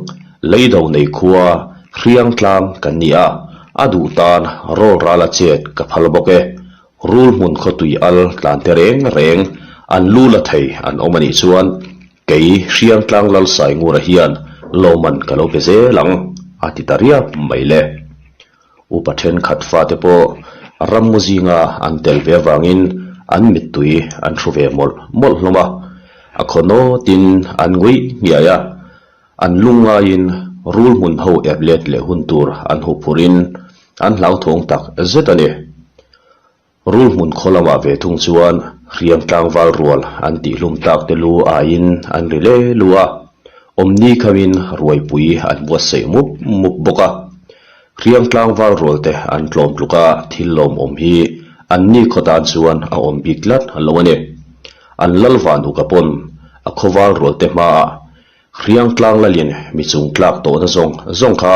Leido nei khua hriang tlang kan ni a, a duh tan rawl rala chet ka phal bawk e. Rul hmun khawtui al tlan te reng reng an lu la thei an awm a nih chuan kei Hriangtlang Lalsaingura hian lawman ka lo pe zel ang a ti ta riap mai le. Upa thenkhat fate pawh rammu zinga an tel ve avangin an mittui an hru ve mawlh mawlh hlawm a, a khaw nawtin an ngui hniai a, an lungngaiin rul hmun ho ep let leh hun tur an huh phurin an hlauthawng tak zet a ni. Rul hmun khaw lamah ve thung chuan hriam tlangval rual an tihhlum tak te lu aiin an ri le lu a, awmni khamin ruaipui an buatsaih mup mup bawk a. Hriam tlangval rual te an tlawm tluk a, thil lawmawm hi an ni khaw tan chuan a awm bik tlat lo a ni. An lal van uka pawn a khawval rual te hmaah hriang tlang lalin mi chung tlak tawhna zawng zawng kha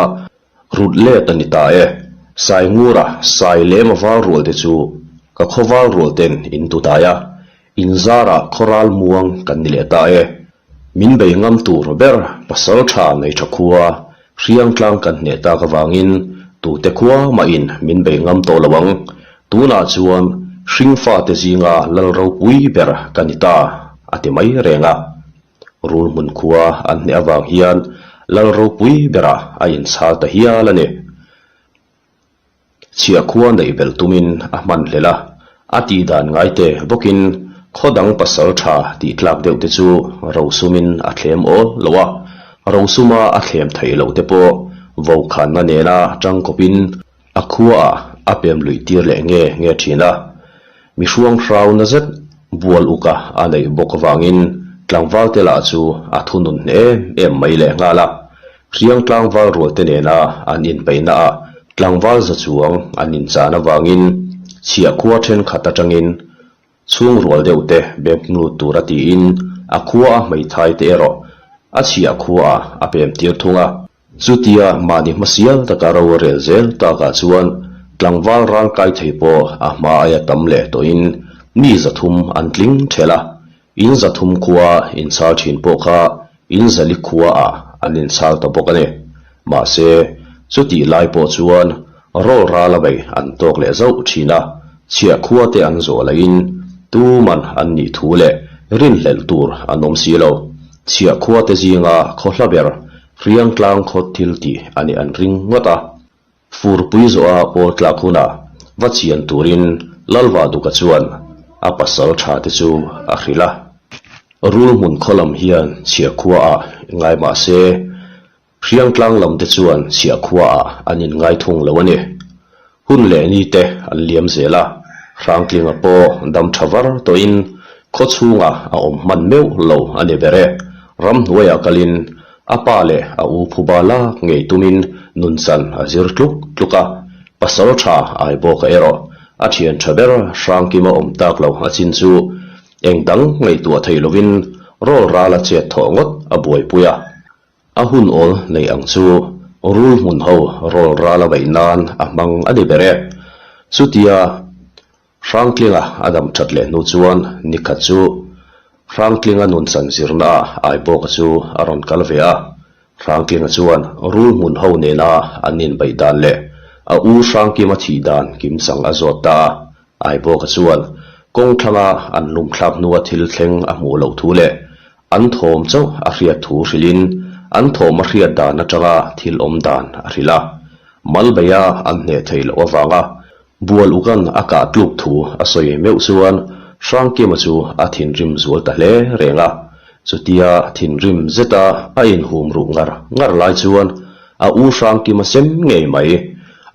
Rut let a ni ta e. Sai ngura sai lem a val rual te chu ka khaw val rual ten in tu dai a, in zarah khaw ral muang kan ni leh ta e. Min bei ngam tur ber pasal tha nei tha khua hriang tlang kan hneh tak avangin tute khua mah in min bei ngam tawh lo ang. Tunah chuan hringfa te zinga lal ropui ber ka ni ta a ti mai reng a. Rul hmun khua an hneh avang hian lal ropui berah a inchhal ta hial a ni. Chhiah khua neih belh tumin a hman hlel a, a tih dan ngai te bawkin khaw dang pasal tha tih tlak deuh te chu rosumin a thlem awl lo a, rosuma a thlem theih loh te pawh vokhanna nena tangkawpin a khuaah a pem luih tir leh nge nge thin a. Mi hruang hrau na zet bual uka a neih bawk avangin tlangval te lah chu a thunun hneh em em mai leh nghal a. Hriang tlangval rual te nena an inpeihna ah tlangval za chuang an inchan avangin chhiah khua thenkhat atangin chhung rual deuh te bem lut tura tiin a khua a hmeithai te erawh a chhiah khua ah a pem tir thung a. Chutia mahni hmasial taka ro a rel zel takah chuan tlangval ral kai thei pawh a hma aia tam leh tawhin mi zathum an tling ṭhelh a, in zathum khua inchhal ṭhin pawh kha in zali khuaah an inchhal ta bawk a ni. Mahse, chutih lai pawh chuan rawl ral a bei an tawk leh zauh ṭhin a, chhiah khua te an zawh lahin tuman an nih thu leh rinhlelh tur an awm si lo. Chhiah khua te zinga khaw hla ber Hriang tlang khawt thil tih a nih an ring ngawt a. Furpui zawha pawl tlak hunah va chian turin Lalvahduka chuan a pasal tha te chu a hrilh a. Rul hmun khaw lam hian chhiah khuaah ngai mah se, Hriang tlang lam te chuan chhiah khuaah an inngai thung lo a ni. Hun leh ni te an liam zel a, Hrangtlinga pawh dam tha var tawhin khaw chhungah a awm hman meuh lo a ni ber e. Ramhnuaiah kalin a pa leh a u phuba lak ngei tumin nunchan a zir tluk tluk a, pasal tha Aibawka erawh a thian tha ber Hrangkima awm tak lo a chin chu eng dang ngaihtuah thei lovin rawl rala chet thawh ngawt a buaipui a. A hun awl nei ang chu rul hmun ho rawl ral a beih nan a hmang a ni ber e. Chutia Hrangtlinga a dam that leh hnu chuan nikhat chu Hrangtlinga nunchan zirna ah Aibawka chu a rawn kal ve a. Hrangtlinga chuan rul hmun ho nena an inbeih dan leh a u Hrangkima thih dan kimchang a zawt ta a. Aibawka chuan kawngthlanga an lumthlak hnua thil thleng a hmuh loh thu leh An thawm chauh a hriat thu hrilhin an thawm a hriat dan atanga thil awm dan a hrilh a. Malbeia an hneh theih loh avanga bual ukan a kah tluk thu a sawi meuh chuan Hrangkima chu a thinrim zual ta hle reng a. Chutia thinrim zeta a inhum ruh ngar ngar lai chuan a u Hrangkima sem ngei mai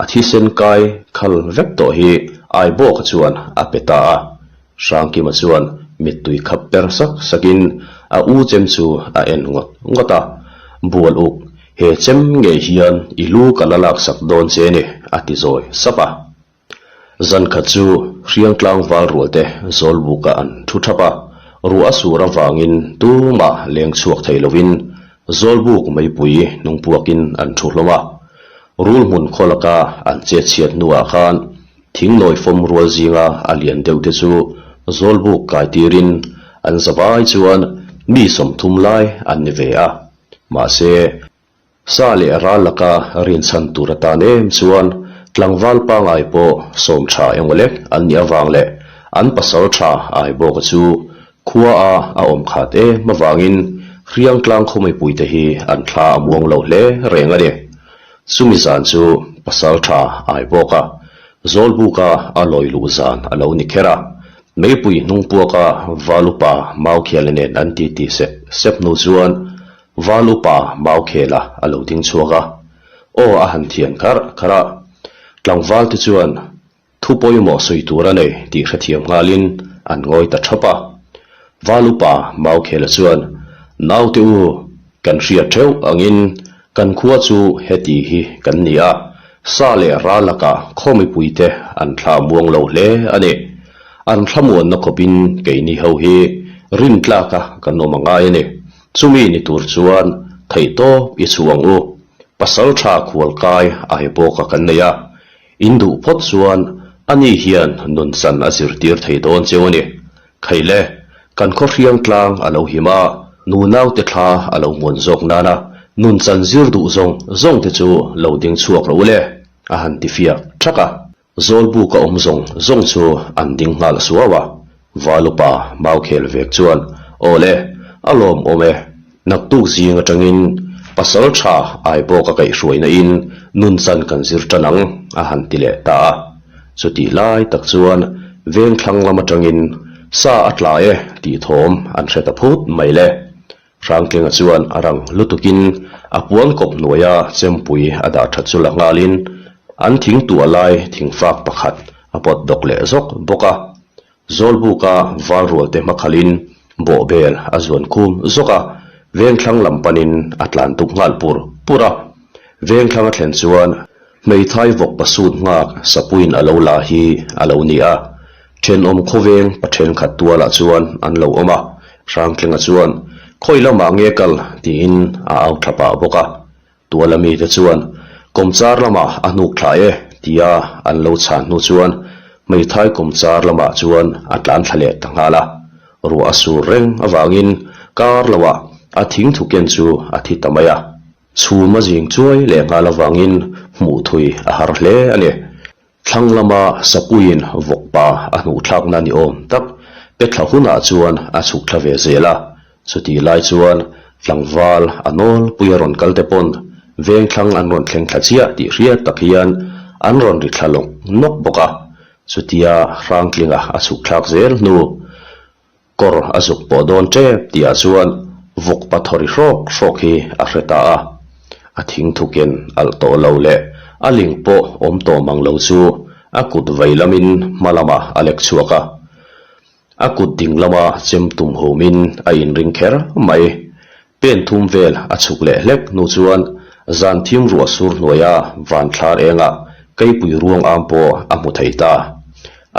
a thisen kai khal vek tawh hi Aibawka chuan a pe ta a. Hrangkima chuan mittui khap per sak sakin a u chem chu a en ngawt ngawt a, Bual uk, he chem ngei hian i lu ka la laksak dawn che ni, a ti zawi sap a. Zan khat chu Hriangtlang val rualte Zawlbukah an thu thap a, ruah a sur avangin tumah leng chhuak thei lovin Zawlbuk meipui hnungpuakin an thu hlawm a. Rul hmun khaw laka an chet chhiat hnuah khan thingnawi fawm rual zinga a lian deuh te chu Zawlbuk kai tirin an zavai chuan mi 30 lai an ni ve a. Mahse. Sa leh ral laka rinchhan tur atan em chuan tlangval pangai pawh sawm tha emaw lek an nih avang leh an pasal tha ai bawka chu khua a a awm khat em avangin Hriangtlang khaw mipuite hi an thla a muang lo hle reng a ni. Chumi zan chu pasal tha ai bawka Zawlbuka a lawi luh zan a lo ni kher a, meipui hnung puaka Valupa Maukhiala nen an titi sep sep hnu chuan Val upa Maukhela a lo ding chhuak a, aw a han thian kharh kharh a. Tlangval te chuan thu pawimawh sawi tur a nei tih hrethiam nghalin an ngawi ta thap a. Val upa Maukhela chuan, Naute u, kan hriat theuh angin kan khua chu heti hi kan ni a, sa leh ral lakah khaw mipuite an thla muang lo hle a ni. An thlamuanna khawpin keini ho hi rintlaka kan awm a ngai a ni. Chumi ni tur chuan theihtawp i chhuh ang u. Pasal tha khualkai a he bawka kan nei a, in duh phawt chuan ani hian nunchan a zirtir thei dawn cheu a ni. Khaile, kan khaw hriang tlang a lo him a, nunaute thla a lo muan zawk nana nunchan zir duh zawng zawngte chu lo ding chhuak rawh u le, a han ti fiak thak a. Zawlbuk a awm zawng zawng chu an ding nghal suau a, Valupa Maukhel vek chuan, Aw le, a lawm awm e, naktuk zing atangin pasal tha Aibawk a kaihhruaina in nunchan kan zir tan ang, a han ti leh ta a. Chutih lai tak chuan vengthlang lam atangin sa a tla e tih thawm an hre ta phut mai le. Hrangtlinga chuan a rang lutukin a puan kawp hnuaia chempui a dah that chu la nghalin an thing tuah lai thingfak pakhat a pawt dawk leh zawk bawk a. Zawlbuka val rualte hmakhalin bawhbel a zuan khum zawk a, vengthlang lam panin a tlan tuk nghal pur pur a. Vengthlang a thlen chuan hmeithai vawk pasut nghak sapuiin a lo la hi a lo ni a. Thenawm khawveng pa thenkhat tualah chuan an lo awm a, Hrangtlinga chuan, Khawi lamah nge kal? tiin a au thla pah bawk a. Tuala mite chuan, Kawmchar lamah a hnuk thla e, tia an lo chhan hnu chuan hmeithai kawmchar lamah chuan a tlan thla leh ta nghal a. Ruah a sur reng avangin kar loah a thingthu ken chu a thi ta mai a. Chhum a zing chuai leh nghal avangin hmuh thui a har hle a ni. Thlang lama Sapuiin vawkpa a hnuhthlakna ni awm tak pe thla hunah chuan a chhuk thla ve zel a, chutih lai chuan tlangval a nawlpui a rawn kal te pawn vengthlang an rawn thleng thla chiah tih hriat tak hian an rawn ri thla lawk nawk bawk a, chutia Hrangtlinga a chhuk thlak zel hnu Kawr a zuk pawh dawn tep tihah chuan vawk pa thaw ri hrawk hrawk hi a hre ta a. A thing thuken alh tawh lo leh a ling pawh awm tawh mang lo chu a kut vei lamin hma lamah a lek chhuak a. A kut ding lama chem tum humin a inring kher mai. Pen thum vel a chhuk leh hlek hnu chuan zan thim ruah sur hnuaia van thlar engah keipui ruang am pawh a hmu thei ta.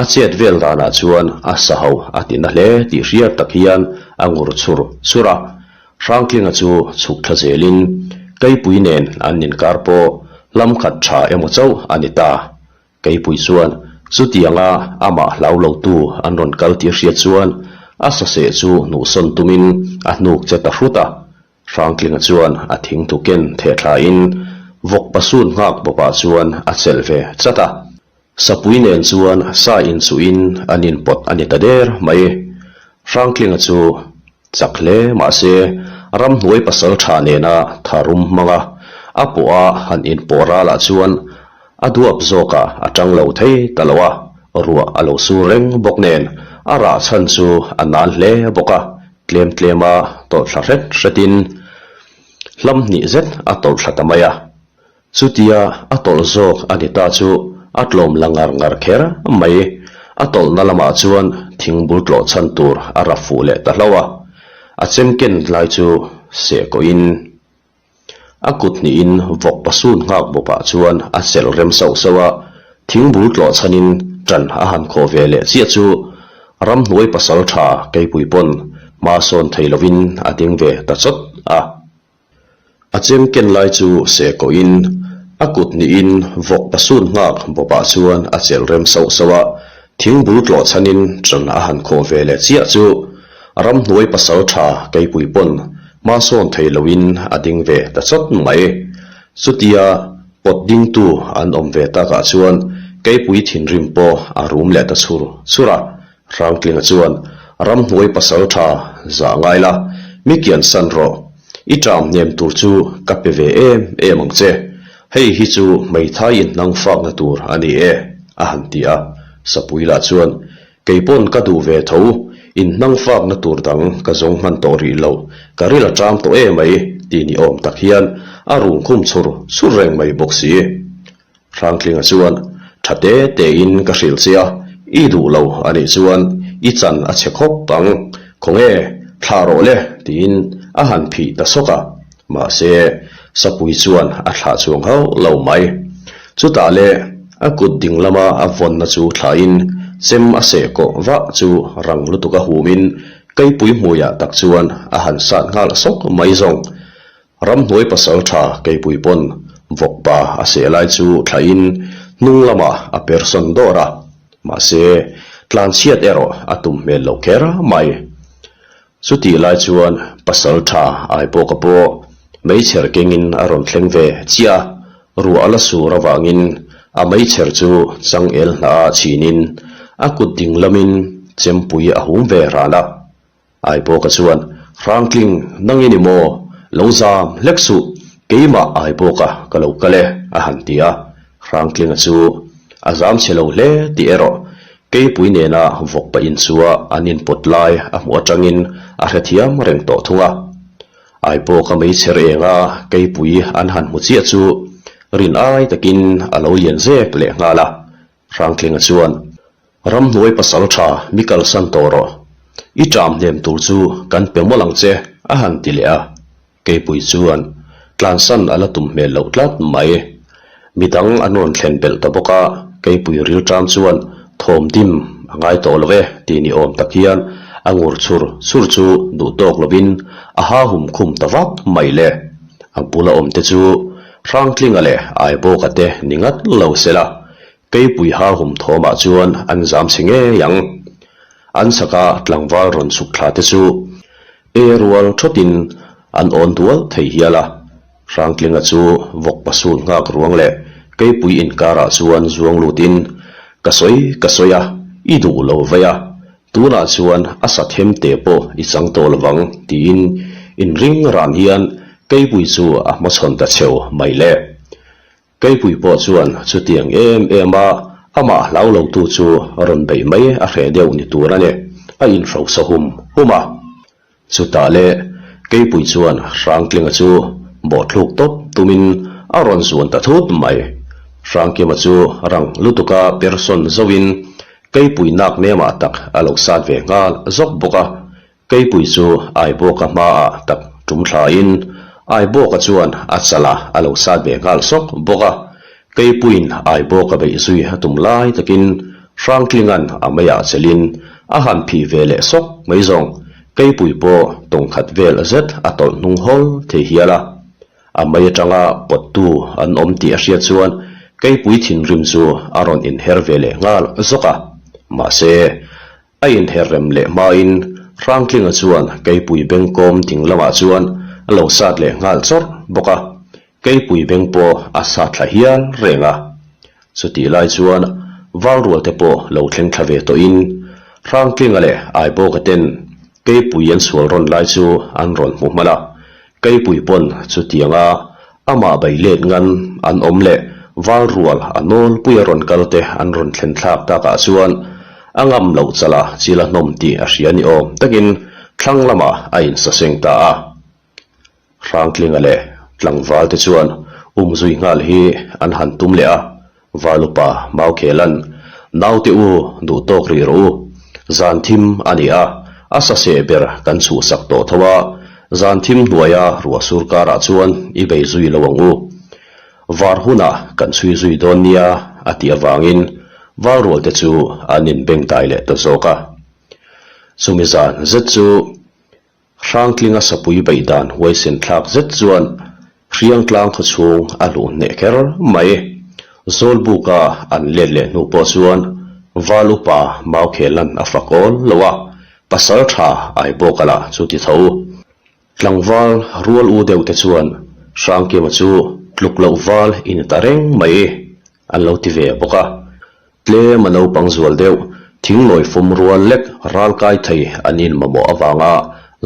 A chet vel danah chuan a sa ho a ti na hle tih hriat tak hian a ngur chhur chhur a. Hrangtlinga chu chhuk thla zelin keipui nen an inkar pawh hlam khat tha emaw chauh a ni ta. Keipui chuan chutianga amah hlau lotu an rawn kal tih hriat chuan a saseh chu hnuhsawn tumin a hnuk che ta hrut a. Hrangtlinga chuan a thingthu ken theh thlain vawk pasun nghak bawpah chuan a chelh ve chat a. Sapui nen chuan sa inchuhin an inpawt a ni ta der mai. Hrangtlinga chu Chak hle mahse, ramhnuai pasal tha nena tharum hmanga a pawha han inpawh ralah chuan a duap zawkah a tang lo thei ta lo a, ruah a lo sur reng bawk nen a rah chhan chu a nal hle bawk a, tlem tlema tawlh thla hret hretin hlam hnih zet a tawlh thla ta mai a. Chutia a tawlh zawk a ni ta chu a tlawm la ngar ngar kher mai. A tawlhna lamah chuan thing bul tlawh chhan tur a rap fuh leh ta hlauh a. A chem ken lai chu seh kawhin a kut hnihin vawk pasun nghak bawpah chuan a chelh rem sauh sauh a. Thing bul tlawh chhanin. Ṭan a han khawh ve leh chiah chu ramhnuai pasalṭha keipui pawn hma sawn thei lovin a ding ve ta chawt a. A chem ken lai chu seh kawhin a kut niin vawk pasun nghak bawpah chuan a chelh rem sauh sauh a, thing bul tlawh chhanin ṭan a han khawh ve leh chiah chu ramhnuai pasalṭha keipui pawn hma sawn thei loin a ding ve ta chawt mai. Chutia pawt dingtu an awm ve takah chuan keipui thinrim pawh a rum leh ta chhur chhur a, Hrangtlinga chuan, Ramhnuai pasalṭha zah ngai la, mi kian san rawh. I ṭam hnem tur chu ka pe ve em em ang che. Hei hi chu hmeithai inhnang fakna tur a ni e, a han ti a. Sapui lah chuan, Kei pawn ka duh ve tho, inhnang fakna tur dang ka zawng hman tawh rih lo, ka ril a ṭam tawh em mai, ti ni awm tak hian a rung khum chhur chhur reng mai bawk si. Hrangtlinga chuan, Tha te tein ka hrilh che a, i duh lo a nih chuan i chan a chhe khawp ang, khawnge, thlah rawh le, tiin a han phih ta sawk a. Mahse, Sapui chuan a thlah chuang hauh lo mai. Chutah le, a kut ding lama a vawnna chu thlahin chem a seh kawh vah chu rang lutuk a humin keipui hmuiah tak chuan a han sat nghal sawk mai zawng. Ramhnuai pasal tha keipui pawn vawkpa a seh lai chu thlahin hnung lamah a per sawn dawr a, mahse tlanchhiat erawh a tum hmel lo kher mai. Chutih lai chuan pasal tha Aipawka pawh meichher kengin a rawn thleng ve chiah a, ruah a la sur avangin a meichher chu changel hnah ah chhinin a kut ding lamin chempui a hum ve ran a. Aibawka chuan, Hrangtling, nang i ni maw? Lo zam hlek suh, keimah Aibawka ka lo kal e, a han ti a. Hrangtlinga chu a zam chhe lo hle tih erawh keipui nena vawk pah inchua an inpawt lai a hmuh atangin a hrethiam reng tawh thung a. Aibawka meichher enga keipui an han hmu chiah chu rin ai takin a lo lian zek lehnghal a. Hrangtlinga chuan, Ramhnuai pasal tha mi kalsan tawh rawh. I ṭam hnem tur chu kan pe mawlh ang che, a han ti leh a. Keipui chuan tlansan a la tum hmel loh tlat mai. Midang an rawn thlen belh ta bawk a, Keipui rilṭam chuan thawm dim a ngai tawh lo e ti ni awm tak hian a ngur chhur chhur chu duh tawk lovin a ha hum khum ta vak mai le. A bula awmte chu Hrangtlinga leh Aibawka te ni ngat lo se la, Keipui ha hum thawmah chuan an zam chhe ngei ang. An chhaka tlangval rawn chhuk thla te chu e rual thawtin an awn dual thei hial a. Hrangtlinga chu vawk pasul nghak ruang leh Keipui inkarah chuan zuang lutin, Ka sawi ka sawi a, i duh lo vei a, tunah chuan a sa them te pawh i chang tawh lovang tiin inring ran hian Keipui chu a hmachhawn ta cheu mai le. Keipui pawh chuan chutiang em em a amah hlau lo tu chu rawn beih mai a hreh deuh ni tur a ni, a inhrosa hum hum a. Chutah le Keipui chuan Hrangtlinga chu bawhthluk tawp tumin a rawn zuan ta thut mai. Hrangkima chu rang lutuka persawn zohin Keipui nak nemah tak a lo sat ve nghal zawk bawk a. Keipui chu Aibawka hmaah tak tum thlain Aibawka chuan a chalah a lo sat ve nghal sawk bawk a. Keipuiin Aibawka beih zui a tum lai takin Hrangtlinga'n a meiah chelin a han phih ve leh sawk mai zawng Keipui pawh tawngkhat vel zet a tawlh hnung hawl thei hial a. A mei atanga pawttu an awm tih a hriat chuan Keipui thinrim chu a rawn inher ve leh nghal zawk a. Mahse, A inher rem leh hmain Hrangtlinga chuan Keipui bengkawm ding lamah chuan a lo sat leh nghal chawrh bawk a, Keipui beng pawh a sat thla hial reng a. Chutih lai chuan Valrualte pawh lo thleng thla ve tawhin Hrangtlinga leh Aibawka ten Keipui an sual rawn lai chu an rawn hmu hman a, Keipui pawn chutianga amah bei let ngan an awm leh val rual a nawlpui a rawn kal te an rawn thlen thlak takah chuan a ngam loh chala chil a hnawm tih a hria ni awm takin thlang lamah a insaseng ta a. Hrangtlinga leh tlangval te chuan umzui nghal hi an han tum leh a, Valupa Maukhelan, Naute u, duh tawk rih rawh u. Zan thim a ni a, a saseh ber kan chhuhsak tawh tho a, zan thim hnuaia ruah sur karah chuan i bei zui lo ang u. Var hunah kan chhui zui dawn nia, a tih avangin. Valrualte chu an inbengdai leh ta zawk a. Chumi zan zet chu Hrangtlinga sapui beih dan huaisen thlak zet chuan Hriangtlang khaw chhung a luh hneh kher mai. Zawlbuka an let leh hnu pawh chuan Val upa Maukhelan a fak awl lo a, pasal tha Aibawka lah chu ti tho. Tlangval rual u deuh te chuan Hrangkima chu tluk loh val i ni ta reng mai an lo ti ve bawk a. Tlem a naupang zual deuh, thinglawi fawm rual lek ral kai thei an in mamawh avanga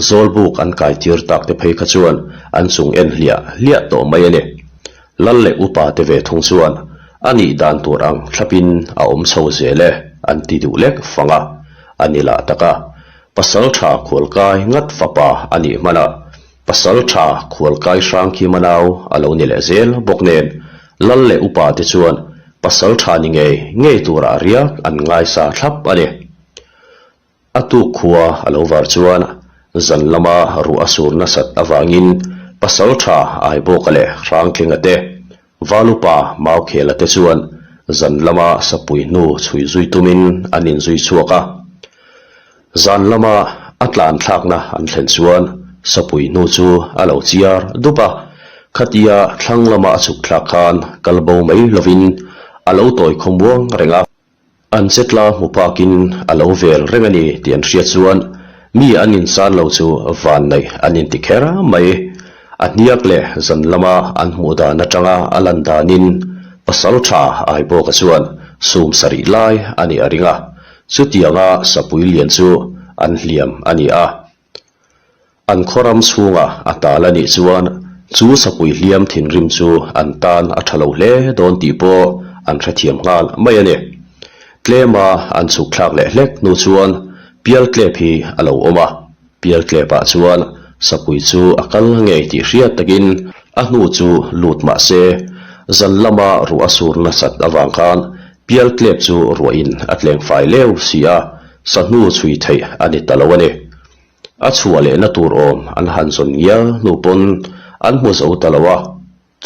Zawlbuk an kai tir tak te phei kha chuan an chung en hliah hliah tawh mai a ni. Lal leh upa te ve thung chuan a nih dan tur ang thlapin a awm chho zel e an ti duh lek fang a, a ni lah tak a. Pasal tha khualkai ngat fapa a nih hman a, pasal tha khualkai hrang khi manau a lo ni leh zel bawk nen, lal leh upa te chuan pasal tha ni ngei ngei turah riak an ngaisa thlap a ni. A tuk khua a lo var chuan zan lama ruah a sur nasat avangin pasal tha Aibawka leh Hrangtlinga te, Valupa Maukhela te chuan zan lama sapui hnu chhui zui tumin an inzui chhuak a. Zan lama a tlan thlakna an thlen chuan sapui hnu chu a lo chiar dup a, khatia thlang lama a chhuk thlak khan kal bo mai lovin a lo tawi khawmuang reng a. An chetla hmu pakin a lo vel reng a ni tih an hriat chuan mi an insan lo chu vanneih an inti kher mai. A hniak leh zan lama an hmuh dan atanga a lan danin pasal tha Aibawka chuan sum sarih lai a nih a ring a, chutianga sapui lian chu an hliam a ni a. An khawram chhunga a tal a nih chuan chu sapui hliam thinrim chu an tan a tha lo hle dawn tih pawh an hrethiam nghal mai a ni. Tlema an chhuk thlak leh hlek hnu chuan Pialtlep hi a lo awm a, Pialtlepah chuan sapui chu a kal ngei tih hriat takin a hnu chu lut mah se, zan lama ruah a sur nasat avang khan Pialtlep chu ruahin a tleng fai leu si a, sahnu chhui theih a ni ta lo a ni. A chhuah lehna tur awm an han zawn ngial hnu pawn an hmu zo ta lo a,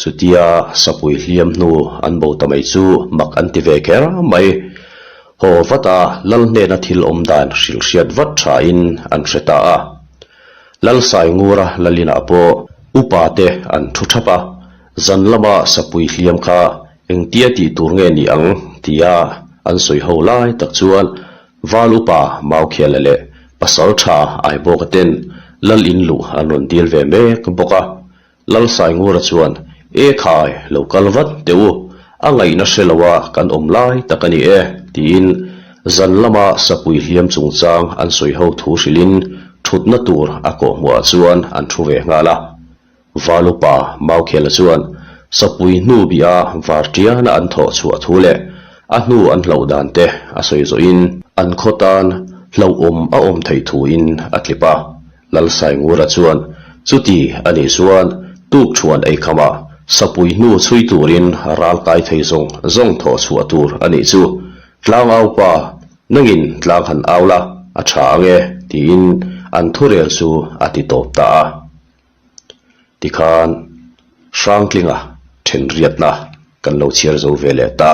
chutia sapui hliam hnu an bo ta mai chu mak an ti ve kher mai. Haw vat a Lal hnena thil awm dan hrilh hriat vat thain an hre ta a. Lal Saingura Lalinah pawh upa te an thu thap a, zan lama sapui hliam kha engtia tih tur nge ni ang tia an sawi ho lai tak chuan Val upa Maukhiala leh Pasal tha Aibawka ten Lal in luh an rawn dil ve mek bawk a. Lal Saingura chuan, E khai, lo kal vat teh u, a ngaihna hre lo a kan awm lai tak a ni e, tiin zan lama sapui hliam chungchang an sawi ho thu hrilhin thutna tur a kawhhmuhah chuan an thu ve nghal a. Valupa Maukhela chuan sapui hnu bih a vartiana an thawh chhuah thu leh a hnu an hlauh dan te a sawi zawhin an khaw tan hlauhawm a awm theih thuin a tlip a. Lalsaingura chuan chuti a nih chuan tuk thuan eikhamah sapui hnu chhui turin ral kai thei zawng zawng thawh chhuah tur a nih chu Tlangaupa nangin tlang han au la a tha ang e tiin an thurel chu a ti tawp ta a. Tikhan Hrangtlinga thenriatna kan lo chhiar zo ve leh ta.